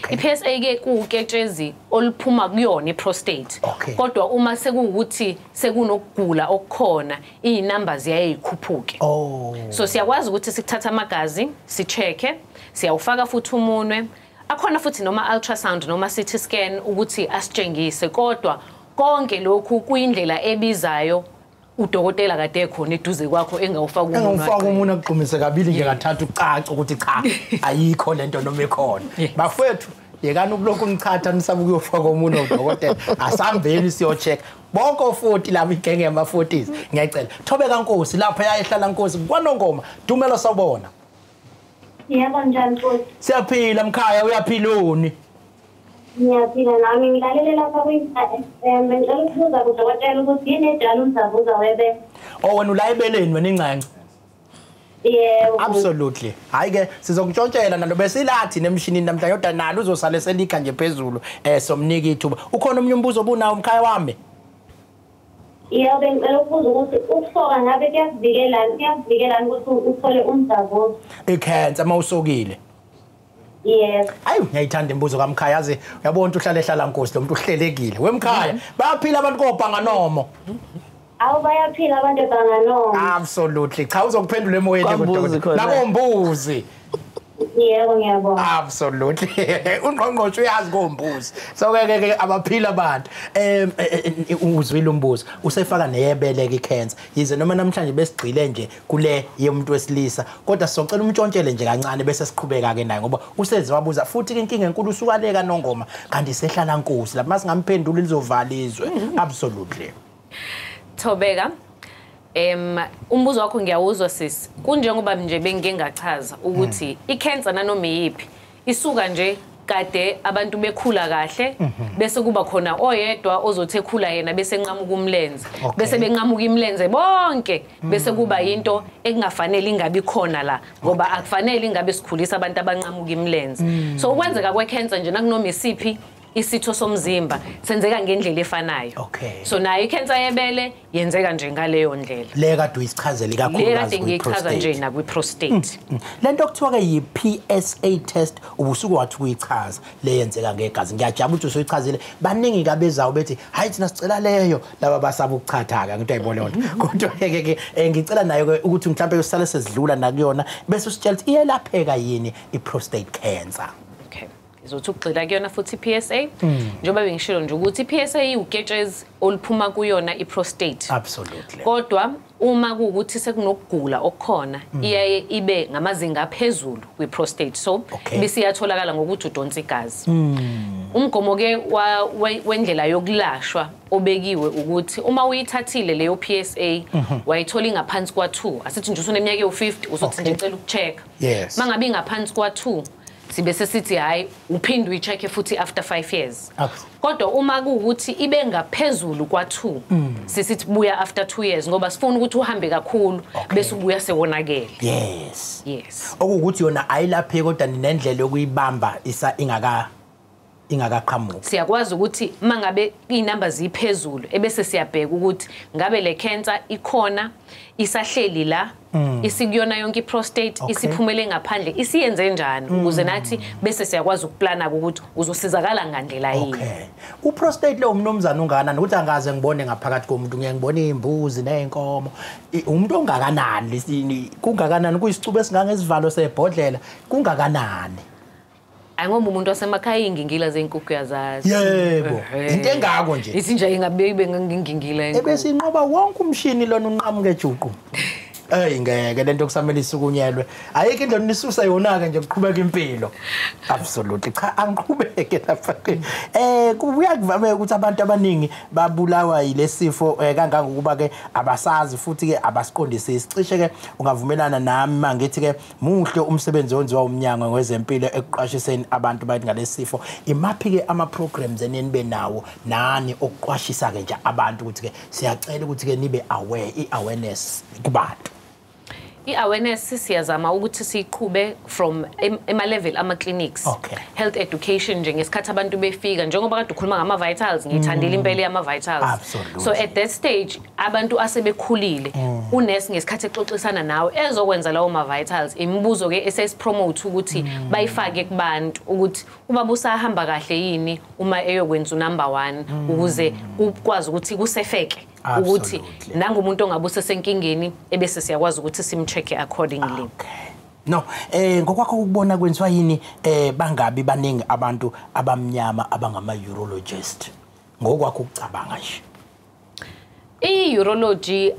I-PSA ke kuwuketshezi oluphuma kuyona i-prostate. Kodwa uma sekuwukuthi sekunokugula okukhona izinamba ziyaye zikhuphuke. So siyakwazi ukuthi sikuthatha amagazi sichecke, siyawufaka futhi umunwe. Akhona futhi noma ultrasound noma CT scan ukuthi asitshengise kodwa konke lokhu kuyindlela ebizayo udokotela kade ekhona eduze kwakho engawufaka umunwe. Engawufaka umunwe akugqumise kabili nje kathathu ucace ukuthi cha ayikho lento noma ikhona. Bafowethu yekani ukulokhu nichatha nisabe ukuyofaka umunwe udokotela. Asambeni siyocheck. Bonke o40 laba igenge yama 40s ngiyacela. Thobeka Nkosi lapha yayehlala Nkosi kwaNongoma. Dumelo sawubona. Yebo njani futhi? Siyaphila mkhaya uyaphiluni? Ngiyaphila nami ngilalele lapha kwi-FM ngicela ukubuza kudokotela ukuthi yini edala umdlavuza webele. Oh wena ula ebeleni wena ingcenge. Yebo. Absolutely. Hayi ke sizokutshontshela nalo besilathi nemshinini namhlanje kodwa nalo uzosale selikha nje phezulu somnika ithuba. Ukhona omunye umbuzo obunawo mkhaya wami? Yebo bengicela ukubuza ukuthi ukusoka ngabe kuyakuvikelani ukuthi uthole umdlavuza? I-cancer mawusokile. Yes. Ayi ngiyayithanda imibuzo kaMkhaya yazi uyabona ukuthi uhlale ehlala Nkosi lo muntu uhlelekile. Wemkhaya bayaphila abantu kobhanganomo. Awu bayaphila abantu ebhanganomo. Absolutely. Cha uzokuphendula emoyeni kodwa. Nakombuzi. Yebo ngiyabonga. Absolutely. Ungqongqoshe uyazi kombuzi. So ke ke abaphila abantu. Uzwile umbuzo. Usefaka neyebeleke icancer. Yize noma namhlanje besigcile nje kule yomuntu wesilisa. Kodwa sizocela umtshontshele nje kancane bese siqhubeka ke naye ngoba useze wabuza futhi inkinga enkulu usukaleka Nongoma kanti sehlala Nkosi lapha masingamphendula lizovala izwe. Absolutely. Thobeka. Umbuzo wakho ngiyawuzwa sisi. Kunjengoba nje bengike ngachaza ukuthi icancer nanoma iyiphi isuka nje kade abantu bekhula kahle bese kuba khona oyedwa ozothi ekhula yena bese enqamuka umlenze, bese benqamuka imlenze bonke, bese kuba into ekungafanele ingabi khona la, ngoba akufanele ingabe sikhulisa abantu abanqamuka imlenze. So ukwenzeka kwe-cancer nje nakunoma isiphi isitho somzimba senzeka ngendlela efanayo. So nayo i-cancer yebele yenzeka nje ngaleyo ndlela. Le kade uyichazele kakhulukazi kwi-prostate. Le kade ngiyichaza nje nakwi-prostate. Lento okuthiwa ke yi-PSA test ubusuku wathi kuyichaza le yenzeka ngegazi. Ngiyajabula ukuthi usuyichazile. Baningi kabezayo bethi hayi thina sicela leyo, laba basaba ukuchatha ke ngento ayibona yona. Kodwa ke ngicela nayo ke ukuthi mhlawumbe usale sesidlula nakuyona bese usitshela ukuthi iyelapheka yini i-prostate cancer. Ngizothi ukugxila kuyona futhi i-PSA, njengoba bengishilo nje ukuthi i-PSA iwuketshezi oluphuma kuyona i-prostate. Absolutely. Kodwa uma kuwukuthi sekunokugula okukhona iyaye ibe ngamazinga aphezulu kwi-prostate, so bese iyatholakala ngokuthi udonsa igazi. Umgomo ke wendlela yokulashwa obekiwe ukuthi uma uyithathile leyo PSA wayithola ingaphansi kwa-2, asithi nje usuneminyaka ewu-50 uzothi nje ngicela ukucheck. Mangabe ingaphansi kwa-2 sibe sesithi hayi uphinde uyi-check futhi after 5 years. Kodwa uma kuwukuthi ibe ngaphezulu kwa-2 sisithi buya after 2 years, ngoba sifuna ukuthi uhambe kakhulu bese ubuya sewonakele. Yes. Yes. Okuwukuthi yona ayilapheki kodwa ninendlela yokuyibamba isa ingakaqhamuki. Siyakwazi ukuthi mangabe inamba ziphezulu ebese siyabheka ukuthi ngabe le cancer ikhona isahleli la, isikuyona yonke i-prostate, isiphumele ngaphandle, isiyenze njani, ukuze nathi bese siyakwazi ukuplana ukuthi uzosizakala ngandlela yini. U-prostate lo umnumzana ungakanani? Ukuthi angaze ngibone ngaphakathi komuntu, ngiye ngibone imbuzi nezinkomo. Umuntu ongakanani? Kungakanani? Kuyisicubu esingangesivalo sebhodlela, kungakanani? Ayingoba umuntu wasemakhaya ingingila zenkukhu uyazazi. Yebo. Into engako nje. Ithi nje ingabe ibe ngingingila enkukhu. Ebese inqoba wonke umshini lona unqamuke juqu. Ey ngeke lento kusamele isukunyelwe. Ayikho indlela nisusa yona ke nje kuqhubeka impilo. Absolutely. Cha angiqhubeke lapha ke. Kuyakuvameka ukuthi abantu abaningi babulawa yilesifo kangangokuba ke abasazi futhi ke abasiqondisisi. Cishe ke ungavumelana nami mangithi ke muhle umsebenzi owenziwa umnyango wezempilo ekuqwashiseni abantu bathi ngalesifo. Imaphi ke ama programs enenibe nawo nani okuqwashisa ke nje abantu ukuthi ke siyacela ukuthi ke nibe aware, i-awareness kubantu. I-awareness siyazama ukuthi siyiqhube from ema-level ama-clinics. Health education nje ngesikhathi abantu befika, njengoba kade ukhuluma ngama-vitals, ngiyithandile impela yama-vitals. So at that stage abantu asebekhulile, unesi ngesikhathi exoxisana nawe ezokwenza lawo ma-vitals, imibuzo-ke esesipromote ukuthi bayifake kubantu ukuthi ubaba usahamba kahle yini uma eyokwenza unumber 1, ukuze ukwazi ukuthi kusefeke ukuthi nangumuntu ongabe usesenkingeni ebese siyakwazi ukuthi simcheck accordingly. No, ngokwakho ukubona kwenziwa yini bangabi baningi abantu abamnyama abangama urologist? Ngokwakho ukucabanga nje. I-urology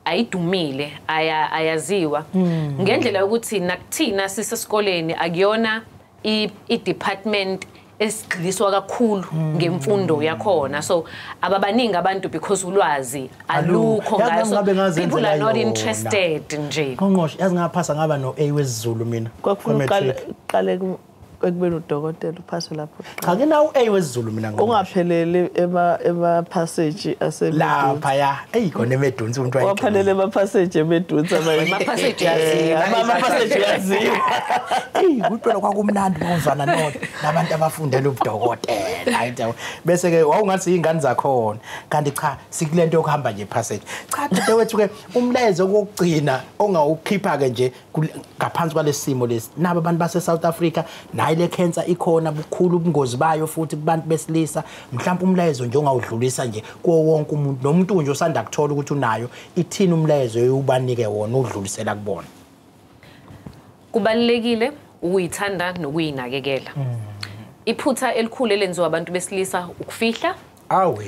ayidumile, ayaziwa. Ngendlela yokuthi nakuthina sisesikoleni akuyona i-department esigxiliswa kakhulu ngemfundo yakhona, so ababaningi abantu because ulwazi alukho ngaso, people are not interested nje. Ngqongqoshe, yazi ngaphasa ngaba no A wesiZulu mina. Kwakufanele uqale ekubeni udokotela uphase lapho. Cha nginawo A wesiZulu mina ngqongqoshe. Ungapheleli ema passage asemedunsi. Lapha ya, eyi khona emedunsi umuntu wayegcina. Waphelele ema passage emedunsi ama passage yaziwa. Ama passage yaziwa. Eyi kuphela kwakumnandi ukuzwana nabantu abafundela ubudokotela. Hayi bese ke wawungathi izingane zakhona. Kanti cha sikulento yokuhamba nje passage. Cha dadewethu ke umlayezo wokugcina ongawukhipha ke nje ngaphansi kwalesimo lesi. Nabo abantu base South Africa nayi le cancer ikhona, bukhulu ubungozi bayo futhi kubantu besilisa. Mhlawumbe umlayezo nje ongawudlulisa nje kuwo wonke umuntu, nomuntu nje osanda kuthola ukuthi unayo, ithini umlayezo ubanike wona udlulisela kubona? Kubalulekile ukuyithanda nokuyinakekela. Iphutha elikhulu elenziwa abantu besilisa ukufihla. Awe.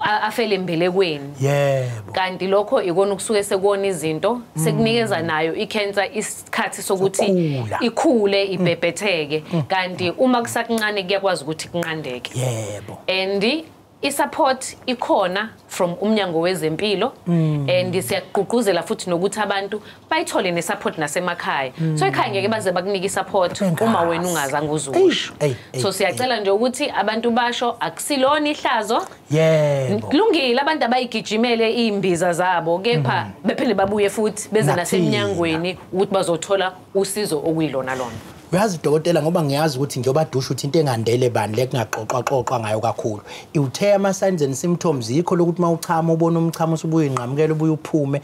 Afele embelekweni. Yebo. Kanti lokho ikona ukusuke sekona izinto sekunikeza nayo i-cancer isikhathi sokuthi ikhule ibhebhetheke, kanti uma kusakuncane kuyakwazi ukuthi kunqandeke. Yebo. And I-support ikhona from umnyango wezempilo, and siyagqugquzela futhi nokuthi abantu bayithole ne-support nasemakhaya. So ekhaya ngeke baze bakunike i-support uma wena ungazange uzusho. So siyacela nje ukuthi abantu basho, akusilona ihlazo. Yebo. Kulungile abantu abayigijimele iy'mbiza zabo, kepha bephinde babuye futhi beze nasemnyangweni ukuthi bazothola usizo okuyilona lona. Uyazi dokotela, ngoba ngiyazi ukuthi ngiyobadusha ukuthi into engandele bani le kungaxoxwa ngayo kakhulu. Iwuthe ama signs and symptoms yikho lokuthi mawuchama ubona umchamo usubuye inqamukela ubuye uphume.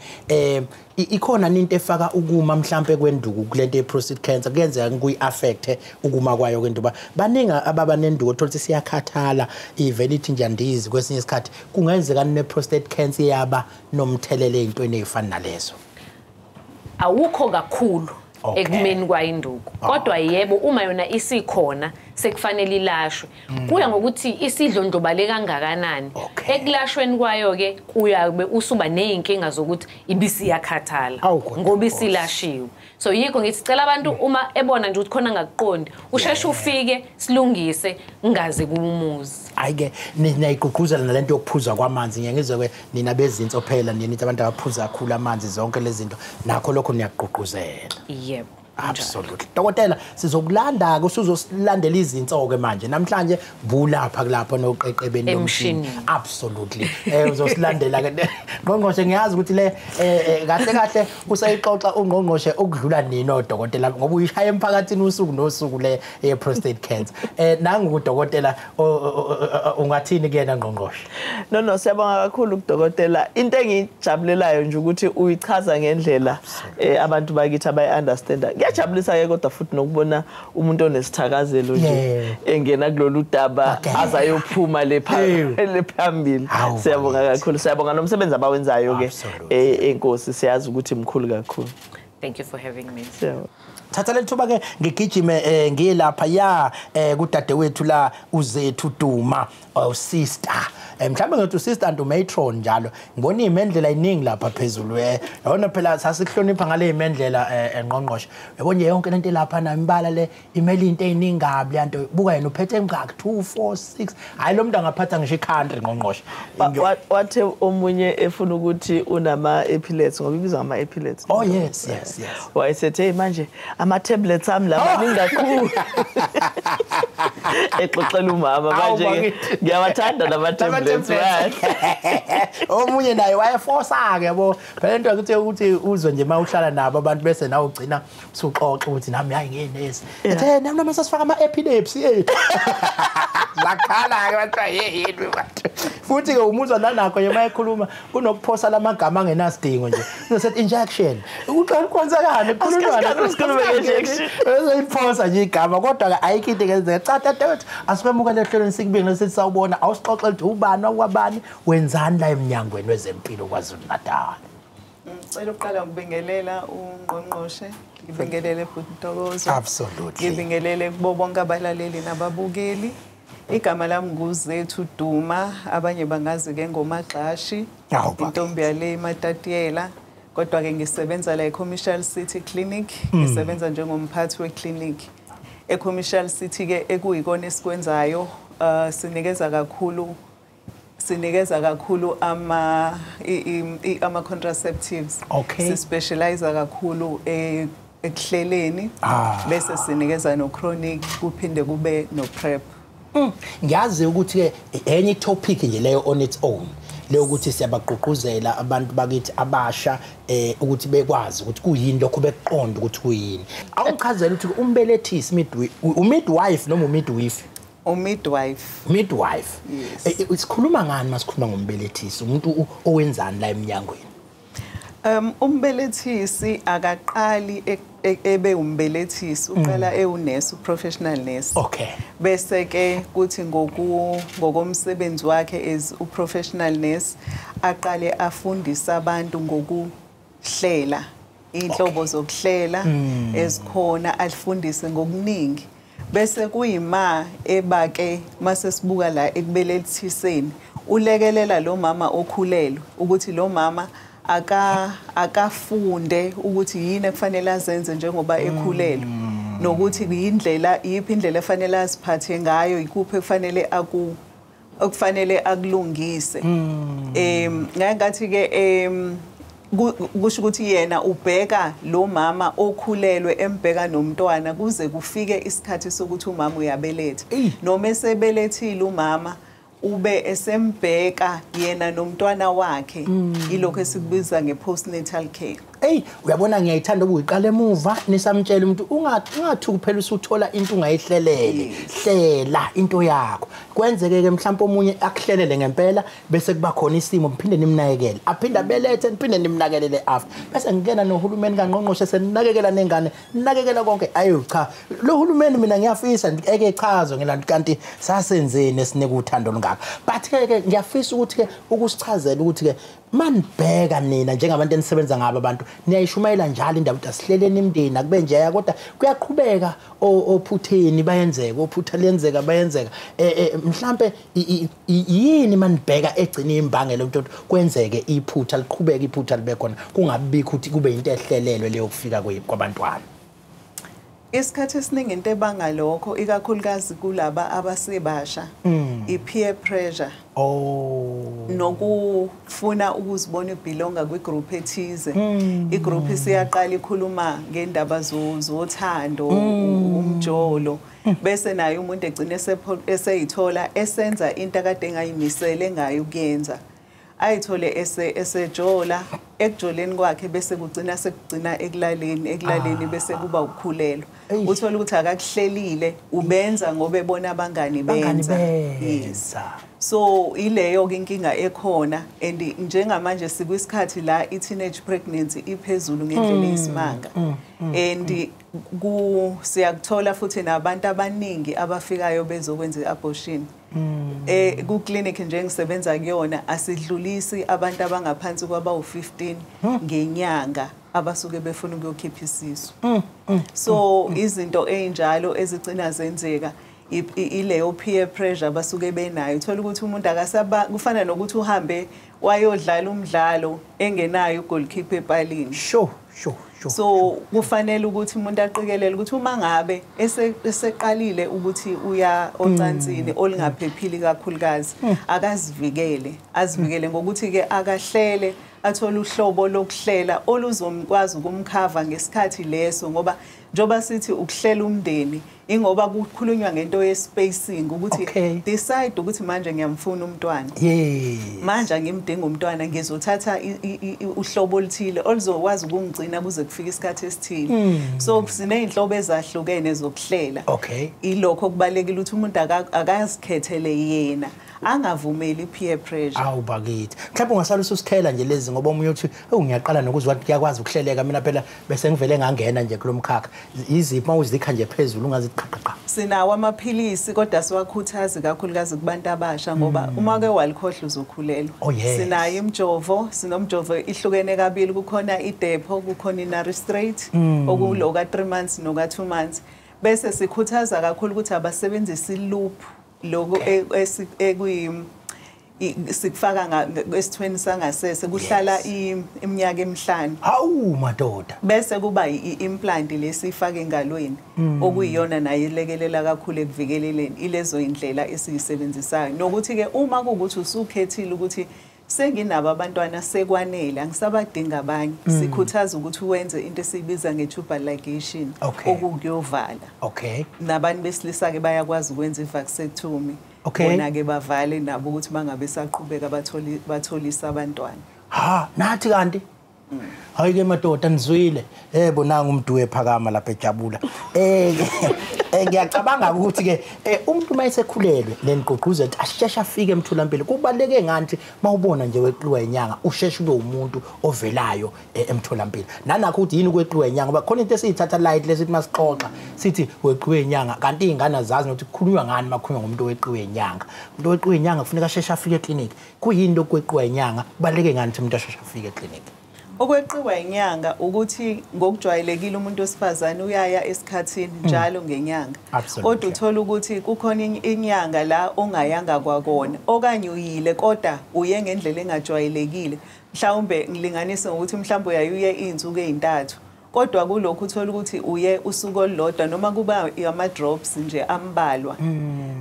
Ikhona into efaka ukuma mhlambe kwenduku kulento ye prostate cancer, kuyenzeka kuyi affect ukuma kwayo kwenduku. Baningi ababa nenduku othola ukuthi siyakhathala ivele ithi nje andizi kwesinye isikhathi, kungenzeka ne prostate cancer yaba nomthelelo ezintweni ezifana nalezo. Awukho kakhulu ekumeni kwayinduku, kodwa yebo uma yona isikhona sekufanele ilashwe. Kuya ngokuthi isidlondlobale kangakanani. Ekulashweni kwayo ke kuyabe usuba nezinkinga zokuthi ibisiyakhathala ngoba isilashiwe. So yikho ngithi sicela abantu uma ebona nje ukuthi khona ngakuqondi usheshe ufike silungise ngaze kumuzi. Hayi ke niyayigqugquzela nalento yokuphuza kwamanzi, ngiye ngizwe ke nina bezinso phela nina nithi abantu abaphuza kakhulu amanzi zonke lezi zinto, nakho lokho niyagqugquzela. Yebo. Absolutely. Dokotela, sizokulanda ke usuzosilandela izinso ke manje. Namhlanje bulapha kulapha noqeqebeni lomshini. Absolutely. Uzosilandela ke. Ngqongqoshe, ngiyazi ukuthi le kahle kahle usayixoxa ungqongqoshe okudlula nini odokotela ngoba uyishaya emphakathini usuku nosuku le ye prostate cancer. Nangu udokotela ungathini kuyena ngqongqoshe? No, siyabonga kakhulu kudokotela. Into engijabulelayo nje ukuthi uyichaza ngendlela abantu bakithi abayi understand. Kuyajabulisa ke kodwa futhi nokubona umuntu onesithakazelo nje engena kulolu daba azayophuma le phambili. Siyabonga kakhulu, siyabonga nomsebenzi abawenzayo ke enkosi, siyazi ukuthi mkhulu kakhulu. Thank you for having me. Thatha leli thuba ke ngigijime ngiye lapha ya kudadewethu la uZethu Duma, sister. Mhlawumbe ngithi usister and matron njalo. Ngibona imendlela iningi lapha phezulu. Yabona phela sasikuhlonipha ngale imendlela engqongqoshe. Yabona nje yonke lento lapha na imibala le imele into eziningi kabi le nto. Buka yena uphethe emngaki 2 4 6. Hayi lo muntu angaphatha ngisho i-country ngqongqoshe. Wathe omunye efuna ukuthi unama epilepsy ngoba ibizwa ngama epilepsy. Oh yes yes yes. Wayesethe hey manje ama tablets ami la maningi kakhulu. Exoxela umama manje ngiyawathanda lama tablets. Omunye naye wayeforsa ke yabo. Phela into ukuthi ukuthi uzwe nje mawuhlala nabo abantu bese nawe ugcina usuxoxa ukuthi nami hayi nginesi. Ethe nami noma sasifaka ama epilepsy ethu. Bakhala ke bathiwa yini bantu. Futhi ke umuzwa nanakho nje mayekhuluma kunokuphosa lamagama angenasidingo nje. Uzosethi injection. Uqala kwenzakani kukhulunywa sikhuluma nge-injection. Uzayiphosa nje igama kodwa ke ayikho into engenzeka. Cha dadewethu asikwemukele ehlelweni sikubingelele sithi sawubona awusixoxele ukuthi ubani wakwabani wenzani la emnyangweni wezempilo KwaZulu Natal. Ngicela ukuqala ngibingelela ungqongqoshe, ngibingelele futhi Ntokozo. Absolutely. Ngibingelele kubo bonke abalaleli nababukeli. Igama lami nguZethu Duma, abanye bangazi ke ngoMagxashi, intombi yale Matatiyela. Kodwa ke ngisebenza la eCommercial City Clinic, ngisebenza njengomphathi weclinic. eCommercial City ke ekuyikona esikwenzayo, sinikeza kakhulu ama contraceptives. Okay. Si specialize kakhulu ekuhleleni, bese sinikeza no chronic kuphinde kube no PrEP. Ngiyazi ukuthi ke enye topic nje leyo on its own leyo ukuthi siyabagqugquzela abantu bakithi abasha ukuthi bekwazi ukuthi kuyini lokho bekuqonda ukuthi kuyini. Awungichazela ukuthi umbelethisi midwife noma umidwife? Umidwife. Midwife. Yes. Sikhuluma ngani masikhuluma ngombelethisi? Umuntu owenzani la eminyangweni? Umbelethisi akaqali ebe umbelethisi, uqala ewunesi, professional nurse. Okay. Bese ke kuthi ngokomsebenzi wakhe as u professional nurse aqale afundise abantu ngokuhlela, inhlobo zokuhlela ezikhona, alifundise ngokuningi. Bese kuyima ebake mase sibuka la ekubelethiseni ulekelela lo mama okhulelwe ukuthi lo mama akafunde ukuthi yini ekufanele azenze njengoba ekhulelwe, nokuthi yindlela yiphi indlela efanele aziphathe ngayo, ikuphi ekufanele Okufanele akulungise. Ngathi ke kusho ukuthi yena ubheka lo mama okhulelwe embheka nomntwana kuze kufike isikhathi sokuthi umama uyabeletha. Noma esebelethile umama ube esembheka yena nomntwana wakhe, ilokho esikubiza nge-postnatal care. Ey, uyabona ngiyayithanda ukuyiqala emuva nisamtshela umuntu ungathuki phela usuthola into ungayihlelele. Hlela into yakho. Kwenzeke ke mhlawumbe omunye akuhlelele ngempela bese kuba khona isimo niphinde nimnakekele. Aphinde abelethe niphinde nimnakelele after. Bese ngena nohulumeni kaNgqongqoshe seninakekela nengane, ninakekela konke. Ayo cha, lo hulumeni mina ngiyafisa eke echazwe ngelanto kanti sasenzeni esinika uthando olungaka. But ke ngiyafisa ukuthi ke ukusichazela ukuthi ke manibheka nina njengabantu enisebenza ngabo abantu niyayishumayela njalo indaba ukuthi asihleleni imndeni akube nje, kodwa kuyaqhubeka ophutheni bayenzeka, ophutha liyenzeka bayenzeka. Mhlambe yini manibheka egcina imbangela ukuthi kwenzeke iphutha liqhubeke iphutha libe khona kungabikho ukuthi kube into ehlelelwe leyo kufika kwabantwana? Isikhathi esiningi into ebanga lokho ikakhulukazi kulaba abasebasha i-peer pressure. Nokufuna ukuzibona ibelonga kwigroup ethize. Igroup isiyaqala ikhuluma ngendaba zothando, umjolo, bese naye umuntu egcine eseyithola esenza into akade engayimisele ngayo ukuyenza. Ayithole esejola, ekujoleni kwakhe bese kugcina sekugcina ekulaleni bese kuba ukukhulelwa. Uthola ukuthi akakuhlelile, ubenza ngoba ebona abangani benza. Yes. So ileyo ke inkinga ekhona, and njengamanje sikwisikhathi la i-teenage pregnancy iphezulu ngendlela eyisimanga. And siyakuthola futhi nabantu abaningi abafikayo bezokwenza i-abortion. Ku clinic nje engisebenza kuyona asidlulisi abantu abangaphansi kwaba u15 ngenyanga abasuke befuna ukuyokhipha isisu. So izinto ezinjalo ezigcina zenzeka ileyo peer pressure abasuke benayo. Uthola ukuthi umuntu akasaba, kufana nokuthi uhambe wayodlala umdlalo engenayo goalkeeper epalini. Sure. So kufanele ukuthi umuntu aqikelele ukuthi uma ngabe eseqalile ukuthi uya ocansini olungaphephile kakhulukazi, akazivikele, azivikele ngokuthi ke akahlele, athole uhlobo lokuhlela oluzomkwazi ukumkhava ngesikhathi leso, ngoba njoba sithi ukuhlela umndeni ingoba kukhulunywa ngento ye-spacing ukuthi decide ukuthi manje ngiyamfuna umntwana. Manje angimdinga umntwana, ngizothatha uhlobo oluthile oluzokwazi ukungigcina kuze kufike isikhathi esithile. So siney'nhlobo ezahlukene zokuhlela. Ilokho kubalulekile ukuthi umuntu akazikhethele yena, angavumeli peer pressure. Awu bakithi. Mhlawumbe ungasala ususikhela nje lezi ngoba omunye uthi ngiyaqala nokuzwa ukuthi kuyakwazi ukuhleleka mina phela bese ngivele ngangena nje kulomkhakha. Iziphi mawuzikha nje phezulu ungaziqhaqha? Sinawo amaphilisi kodwa siwakhuthazi kakhulukazi kubantu abasha ngoba uma ke walikhohlwa uzokhulelwa. Sinayo imjovo, sinomjovo ihlukene kabili, kukhona idepo, kukhona inaristrate okulo ka 3 months noka 2 months. Bese sikhuthaza kakhulu ukuthi abasebenzise loop lokho sikufaka esithweni sangasese kuhlala iminyaka emihlanu. Hawu madoda. Bese kuba i-implant lesifaka engalweni okuyiyona nayo ilekelela kakhulu ekuvikeleleni ilezo indlela esiyisebenzisayo. Nokuthi ke uma kuukuthi usukhethile ukuthi senginabo abantwana sekwanele angisabadinga abanye, sikhuthaza ukuthi wenze into esiyibiza nge-tubal ligation okukuyovala. Nabantu besilisa ke bayakwazi ukwenza i-vasectomy. Bona ke bavale nabo ukuthi bangabe saqhubeka batholisa abantwana. Ha, nathi kanti hayi ke madoda nizwile. Bonanga umuntu wephakama lapha ejabula. Ngiyacabanga ukuthi ke umuntu mayesekhulelwe lenigqugquze ukuthi asheshe afike emtholampilo. Kubaleke ngani mawubona nje weqiwa inyanga usheshe ube umuntu ovelayo emtholampilo. Nanakho ukuthi yini ukweqiwa inyanga, ngoba khona into esiyithatha light lesithi masixoxa sithi weqiwe inyanga kanti izingane azazi ukuthi kukhulunywa ngani makhulunywa ngomuntu oweqiwe inyanga. Umuntu oweqiwe inyanga kufuneka asheshe afike eclinic. Kuyini lokweqiwa inyanga? Kubaleke ngani ukuthi umuntu asheshe afike eclinic? Okweqiwa inyanga ukuthi ngokujwayelekile umuntu wesifazane uyaya esikhathini njalo ngenyanga. Kodwa uthola ukuthi kukhona inyanga la ongayanga kwakona okanye uyile kodwa uye ngendlela engajwayelekile. Mhlawumbe ngilinganise ngokuthi mhlawumbe uyayuye izinsuku ezintathu. Kodwa kulokhu uthola ukuthi uye usuku olulodwa noma kuba ama drops nje ambalwa.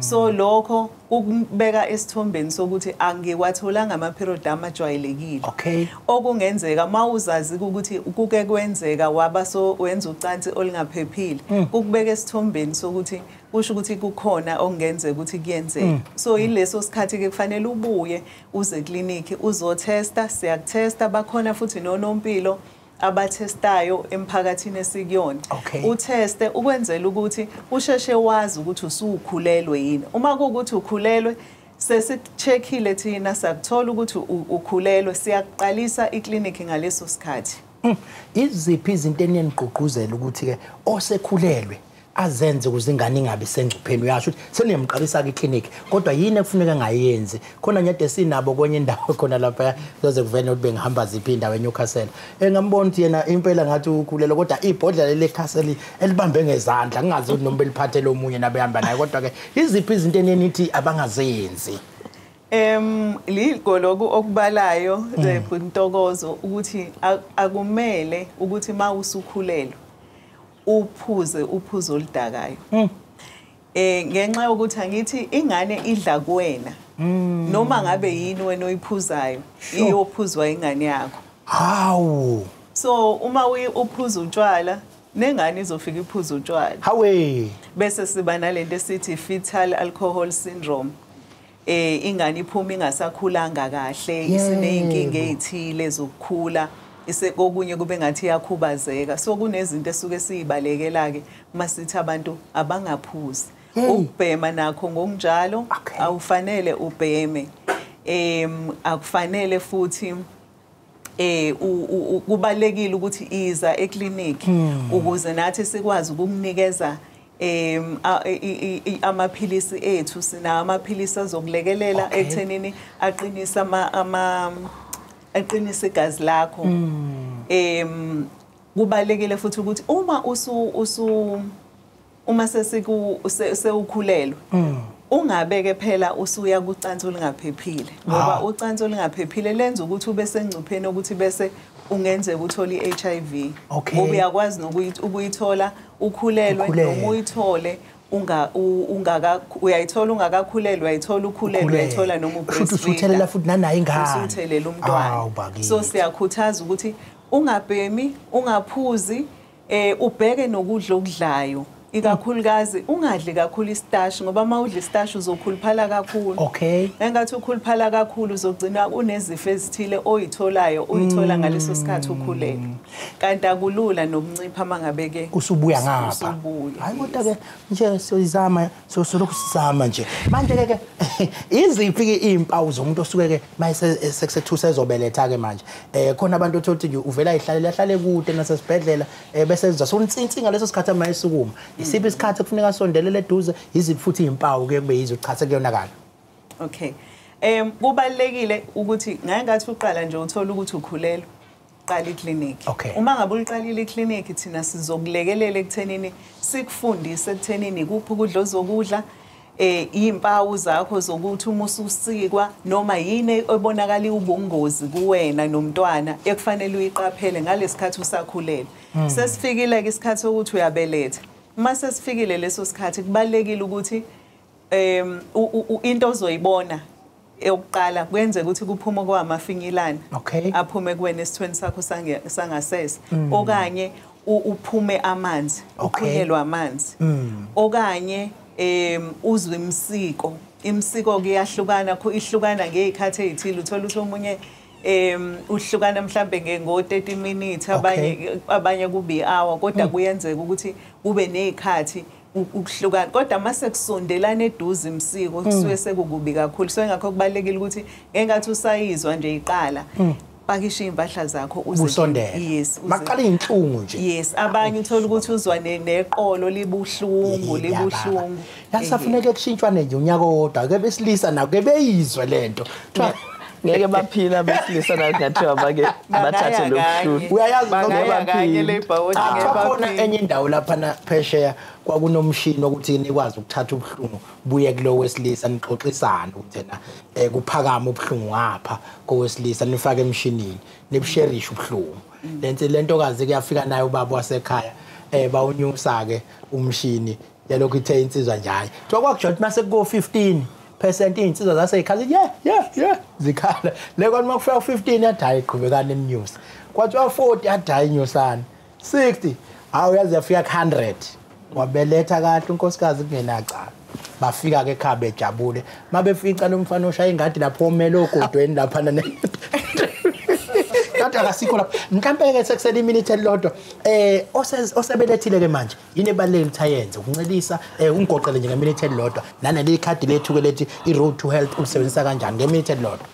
So lokho ukubeka esithombeni sokuthi angiwatholanga ama period amajwayelekile. Okay. Okungenzeka mawuzazi ukuthi kuke kwenzeka waba so wenza ucansi olungaphephile, ukubeka esithombeni sokuthi kusho ukuthi kukhona okungenzeka ukuthi kuyenzeka. So ileso sikhathi ke kufanele ubuye uze clinic uzotesta, siyakutesta, bakhona futhi nonompilo abathestayo emphakathini esikuyona. Utheste ukwenzela ukuthi usheshe wazi ukuthi usukhulelwe yini. Uma kuwukuthi ukhulelwe, sesicheckile thina sakuthola ukuthi ukhulelwe, siyaqalisa iklinikhi ngaleso sikhathi. Iziphi izinto eniyengqugquzela ukuthi ke osekhulelwe azenze ukuze ingane ingabe sengcupheni? Uyasho ukuthi seniyamqalisa ke iklinikhi, kodwa yini ekufuneka ngayenzi? Khona nyade sinabo kwenye indawo khona lapha kuze kuvele ukuthi bengihamba ziphi indawo eNewcastle. Engambona ukuthi yena impela ngathi ukhulelwe, kodwa ibhodlela leCastle elibambe ngezandla, ngingazi ukuthi noma beliphathele omunye nabehamba naye. Kodwa ke iziphi izinto enenithi abangazenzi? Ligoloku okubalayo Ntokozo ukuthi akumele ukuthi mawusukhulelwe uphuze uphuzo oludakayo. Ngenxa yokuthi angithi ingane idla kuwena. Noma ngabe yini wena oyiphuzayo, iyophuzwa ingane yakho. Hawu. So uma uphuza utshwala, nengane izofika iphuza utshwala. Hawe. Bese siba nalento esithi fetal alcohol syndrome. Ingane iphuma ingasakhulanga kahle, isineyinkinga ezithile zokukhula. Kokunye kube ngathi iyakhubazeka. So kunezinto esuke siyibalekela ke masithi abantu abangaphuzi. Ukubhema nakho ngokunjalo, awufanele ubheme. Akufanele futhi kubalekile ukuthi iza eklinikhi ukuze nathi sikwazi ukukunikeza amaphilisi ethu. Sinawo amaphilisi azokulekelela ekuthenini aqinisa aqinise igazi lakho. Kubalekile futhi ukuthi uma uma sewukhulelwe ungabeke phela usuya kucansi olungaphephile, ngoba ucansi olungaphephile lenza ukuthi ube sengcupheni ukuthi bese ungenzeka uthole i-HIV. Ngoba uyakwazi ukuyithola ukhulelwe, noma uyithole uyayithola ungakakhulelwa, uyayithola ukhulelwe, uyayithola noma ubreastfeed. Usuthelela futhi nanayo ingane, usuthelela umntwana. So siyakhuthaza ukuthi ungabhemi, ungaphuzi, ubheke nokudla okudlayo. Ikakhulukazi ungadli kakhulu isitashi, ngoba uma udla isitashi uzokhuluphala kakhulu. Engathi ukhuluphala kakhulu uzogcina unezifo ezithile oyitholayo, uyithola ngaleso sikhathi ukhulelwe. Kanti akulula nokuncipha mangabe ke usubuya ngapha. Hayi kodwa ke nje siyizama, sosolokhu sizama nje. Manje ke iziphi ke izimpawu zomuntu osuke ke mayise sekusethusa ezobeletha ke manje? Khona abantu othola ukuthi uvela ihlalela ahlale kude nasesibhedlela, bese ezwa sontsintsi ngaleso sikhathi mayesukuma. Isiphi isikhathi kufuneka sondelele eduze? Iziphi futhi izimpawu ke kube yizo cha sekuyonakala? Okay. Kubalekile ukuthi ngathi uqala nje uthola ukuthi ukhulelwe, qala iklinikhi. Uma ngabe uliqalile iklinikhi, thina sizokulekelela ekuthenini sikufundise ekuthenini kuphi ukudla ozokudla, izimpawu zakho zokuthi uma ususikwa noma yini ebonakala ubungozi kuwena nomntwana ekufanele uyiqaphele ngalesikhathi usakhulelwe. Sesifikile ke isikhathi sokuthi uyabeletha. Uma sesifikile leso sikhathi kubalekile ukuthi into ozoyibona eyokuqala kwenzeka ukuthi kuphuma kwamafinyilana aphume kuwena esithweni sakho sangasese, okanye uphume amanzi, uqhunyelwe amanzi, okanye uzwe imsiko. Imsiko kuyahlukana, ihlukana ngezikhathi ezithile. Uthola ukuthi omunye uhlukana mhlambe ngo 30 minutes, abanye kube i-hour, kodwa kuyenzeka ukuthi kube nezikhathi ukuhlukana. Kodwa mase kusondelana eduze imsiko kusuke sekukubi kakhulu. So ingakho kubalekile ukuthi engathi usayizwa nje iqala, pakisha impahla zakho uzosondela. Yes, maqala inhlungu nje. Yes, abanye uthola ukuthi uzwa neqolo libuhlungu, libuhlungu. Yasafuneka kushintshwane nje unyaka owodwa ke besilisa nako ke beyizwe lento. Ngeke baphila besilisa nathi bake bathathe lokuhlungu. Uyayazi kanye lebhawodi ngeke bakhona enye indawo lapha na phesheya kwakunomshini ukuthi nikwazi ukuthatha ubuhlungu buye kulo wesilisa nixoxisana ukuthi na kuphakama ubuhlungu ngapha kowesilisa nifake emshinini nibusherishe ubuhlungu. Lentokazi kuyafika naye ubaba wasekhaya bawunyusa ke umshini yalokhu ithe insizwa nje hayi. Kuthiwa kwakujona mase ku 15% insizwa zaseyikhala yeah zikhala. Le kwathi makufika 15 yathi hayi qhubekani ninyusa. Kwathiwa 40 yathi hayi nyusani. 60 hawu yaze yafika 100. Wabeletha kahle unkosikazi kungenacala. Bafika ke ekhaya bejabule. Mabefica lo mfana oshaya ingadi lapho omele ogodweni lapha na. Kanti akasikho lapha. Mhlambe ke sekusele iminute elilodwa. Osebelethile ke manje yini ebalulekile ukuthi ayenze ukuncelisa ungigoqele nje ngeminute elilodwa naneli khadi lethu ke lethi i-Road to Health ulisebenzisa kanjani ngeminute elilodwa.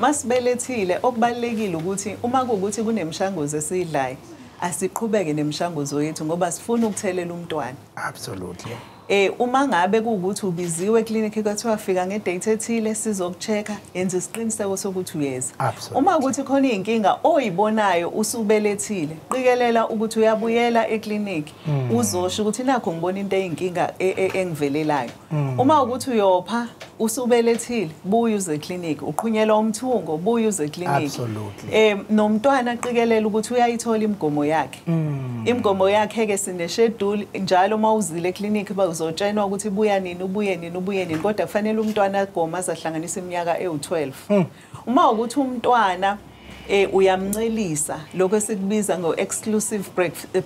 Masibelethile okubalulekile ukuthi uma kuwukuthi kunemishanguzo esiyidlayo asiqhubeke nemishanguzo yethu ngoba sifuna ukuthelela umntwana. Absolutely. Uma ngabe kuwukuthi ubiziwe eklinikhi kwathiwa fika ngedate ethile sizokuchecka, yenza isiqiniseko sokuthi uyeza. Uma ukuthi khona inkinga oyibonayo usubelethile, qikelela ukuthi uyabuyela eklinikhi uzosho ukuthi nakho ngibona into eyinkinga engivelelayo. Uma ukuthi uyopha usubelethile, buya uze eklinikhi, uqhunyelwa umthungo, buya uze eklinikhi. Absolutely. Nomntwana qikelela ukuthi uyayithola imigomo yakhe. Imigomo yakhe ke sine schedule njalo uma uzile eklinikhi uzotshenwa ukuthi buya nini ubuye nini ubuye nini, kodwa kufanele umntwana agoma azahlanganisa iminyaka ewu12. Uma ukuthi umntwana uyamncelisa lokho esikubiza ngo-exclusive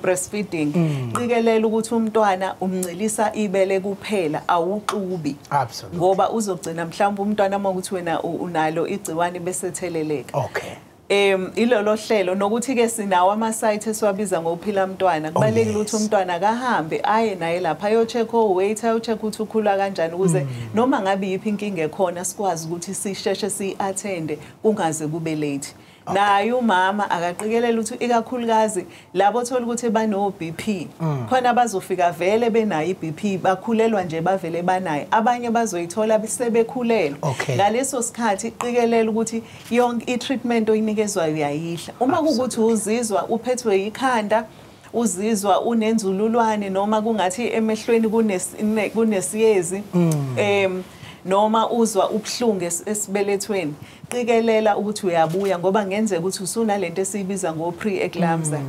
breastfeeding, qikelela ukuthi umntwana umncelisa ibele kuphela, awuxubi. Absolutely. Ngoba uzogcina mhlawumbe umntwana uma ukuthi wena unalo igciwane bese theleleka. Okay. Ilolo hlelo nokuthi ke sinawo ama site esiwabiza ngokuphila mntwana. Kubalekile ukuthi umntwana akahambe aye naye lapha ayocheck o-weight, ayocheck ukuthi ukhula kanjani ukuze noma ngabe yiphi inkinga ekhona sikwazi ukuthi sisheshe siyi-attende kungaze kube late. Naye umama akaqikelela ukuthi ikakhulukazi labo thola ukuthi bano BP khona bazofika vele benayo iBP, bakhulelwa nje bavele banayo, abanye bazoyithola sebekhulelwe. Ngaleso sikhathi qikelela ukuthi yonke i-treatment oyinikezwayo uyayidla. Uma kukuthi uzizwa uphethwe ikhanda, uzizwa unenzululwane noma kungathi emehlweni kunesiyezi, noma uzwa ubuhlungu esibelethweni, qikelela ukuthi uyabuya ngoba ngenzeka ukuthi usunalento esiyibiza ngo pre-eclampsia,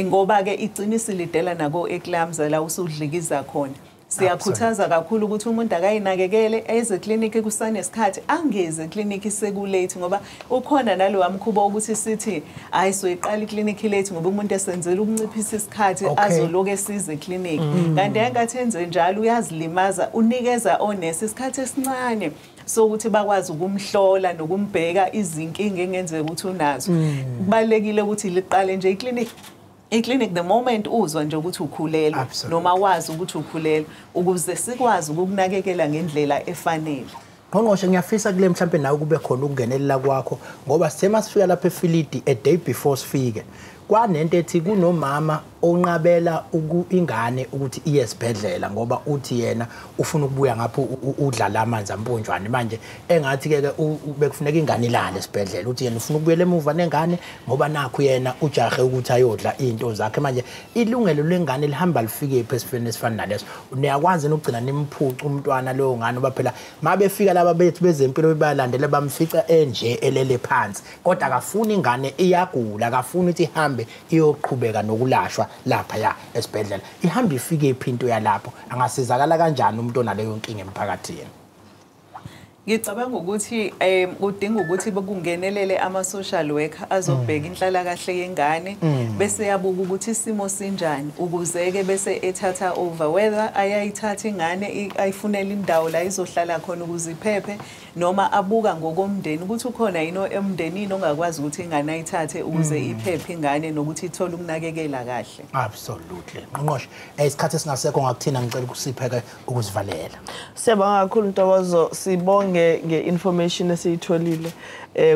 ngoba ke igcina isilidela nako eclampsia la usudlikiza khona. Siyakhuthaza kakhulu ukuthi umuntu akayinakekele eze clinic kusanesikhathi, angeze clinic sekulate ngoba ukhona nalowa mkhuba ukuthi sithi hayi soyiqala iclinic late ngoba umuntu esenzela ukunciphisa isikhathi azoloke esize clinic. Kanti engathi enze njalo uyazilimaza, unikeza onesi isikhathi esincane sokuthi bakwazi ukumhlola nokumbheka izinkinga engenzeka ukuthi unazo. Kubalekile ukuthi liqale nje iclinic. Iclinic the moment uzwa nje ukuthi ukhulelwe noma wazi ukuthi ukhulelwe ukuze sikwazi ukukunakekela ngendlela efanele. Ngqongqoshe, ngiyafisa kule mhlambe nawe kube khona ukungenelela kwakho ngoba sithe masifika lapha eFilidi a day before sifike kwanento ethi kunomama onqabela ingane ukuthi iye esibhedlela ngoba uthi yena ufuna ukubuya ngapho udlala amanzi amponjwane. Manje engathi ke bekufuneka ingane ilale esibhedlela, uthi yena ufuna ukubuyela emuva nengane ngoba nakho yena ujahe ukuthi ayodla into zakhe. Manje ilungelo lengane lihamba lifike phi esifeni esifana naleso? Niyakwazi ukugcina nimphuca umntwana leyo ngane ngoba phela mabefika laba bethu bezempilo bebalandele bamfica enje elele phansi, kodwa akafuni ingane iyagula, akafuni ukuthi ihambe iyoqhubeka nokulashwa lapha ya esibhedlela. Ihamba ifike iphi into yalapho? Angasizakala kanjani umuntu onaleyo nkinga emphakathini? Ngicabanga ukuthi kudinga ukuthi bekungenelele ama-social worker azobheka inhlalakahle yengane bese yabuka ukuthi isimo sinjani ukuze-ke bese ethatha over, whether ayayithatha ingane ayifunele indawo la izohlala khona ukuze iphephe, noma abuka ngokomndeni ukuthi ukhona yini emndenini ongakwazi ukuthi ingane ayithathe ukuze iphephe ingane nokuthi ithole ukunakekela kahle. Absolutely. Ngqongqoshe, isikhathi esingasekho ngakuthina, ngicela ukusipheke ukuzivalela. Siyabonga kakhulu Ntokozo, sibonge nge-information esiyitholile.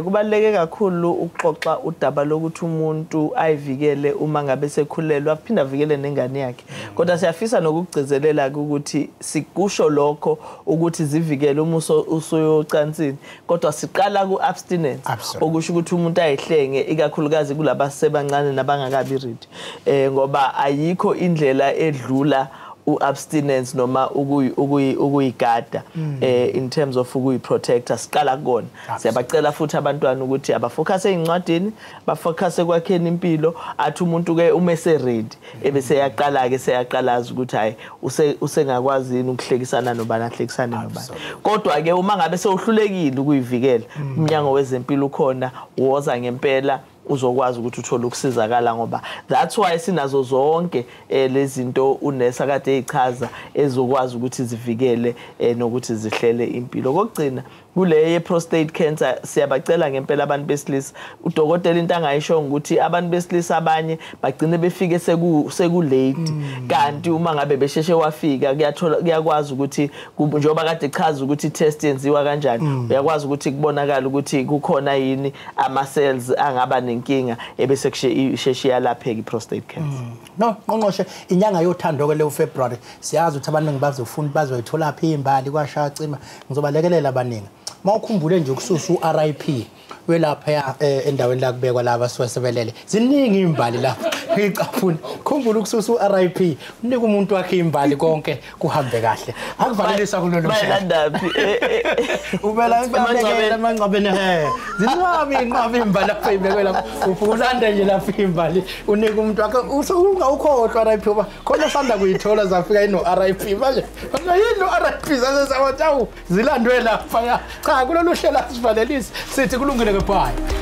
Kubaluleke kakhulu ukuxoxa udaba lokuthi umuntu ayivikele uma ngabe sekhulelwe, aphinde avikele nengane yakhe. Kodwa siyafisa nokugcizelela ukuthi sikusho lokho ukuthi zivikele uma usuyocansini, kodwa siqala ku-abstinence, okusho ukuthi umuntu ayihlenge ikakhulukazi kulaba sebancane nabangakabi ready, ngoba ayikho indlela edlula u-abstinence noma ukuyigada in terms of ukuyiprotecta siqala kukona. Siyabacela futhi abantwana ukuthi abafocus ezincwadini, bafocus ekwakheni impilo, athi umuntu ke uma ese-ready ebese yaqala ke seyaqalaza ukuthi hayi usengakwazi yini ukuhlekisana nobani ahlekisane nobani. Kodwa ke uma ngabe sewuhlulekile ukuyivikela, umnyango wezempilo ukhona, woza ngempela uzokwazi ukuthi uthole ukusizakala, ngoba that's why sinazo zonke lezinto unesa kade ezichaza ezokwazi ukuthi zivikele nokuthi zihlele impilo. Kokugcina kule ye prostate cancer siyabacela ngempela abantu besilisa, udokotela into angayisho ukuthi abantu besilisa abanye bagcine befike seku late, kanti uma ngabe besheshe wafika kuyathola kuyakwazi ukuthi njengoba kade echaza ukuthi test yenziwa kanjani, uyakwazi ukuthi kubonakala ukuthi kukhona yini ama cells angaba nenkinga ebese kusheshe yalapheka i-prostate cancer. No, Ngqongqoshe, inyanga yothando ke leyo February, siyazi ukuthi abaningi bazofuna bazoyithola phi imbali kwashacima, ngizobalekelela abaningi. Mawukhumbule nje ukususa uRIP welapha endaweni la kubekwa laba siwesebelele, ziningi imbali lapha ngicaphuna. Khumbula ukususa uRIP, unike umuntu wakhe imbali konke kuhambe kahle. Akuvalelisa kulolu hlelo. Ubela emangcwabeni he. Zinqabi inqabi imbali lapha ibekwe lapha. Ufuna nje lapha imbali unike umuntu wakhe ungawukhohlwa RIP ngoba khona sanda kuyithola zafika ino RIP manje. Yini lo RIP zasesawathi awu zilandwe lapha. Cha kulolu hlelo asivalelisi sithi kulungile ke bye.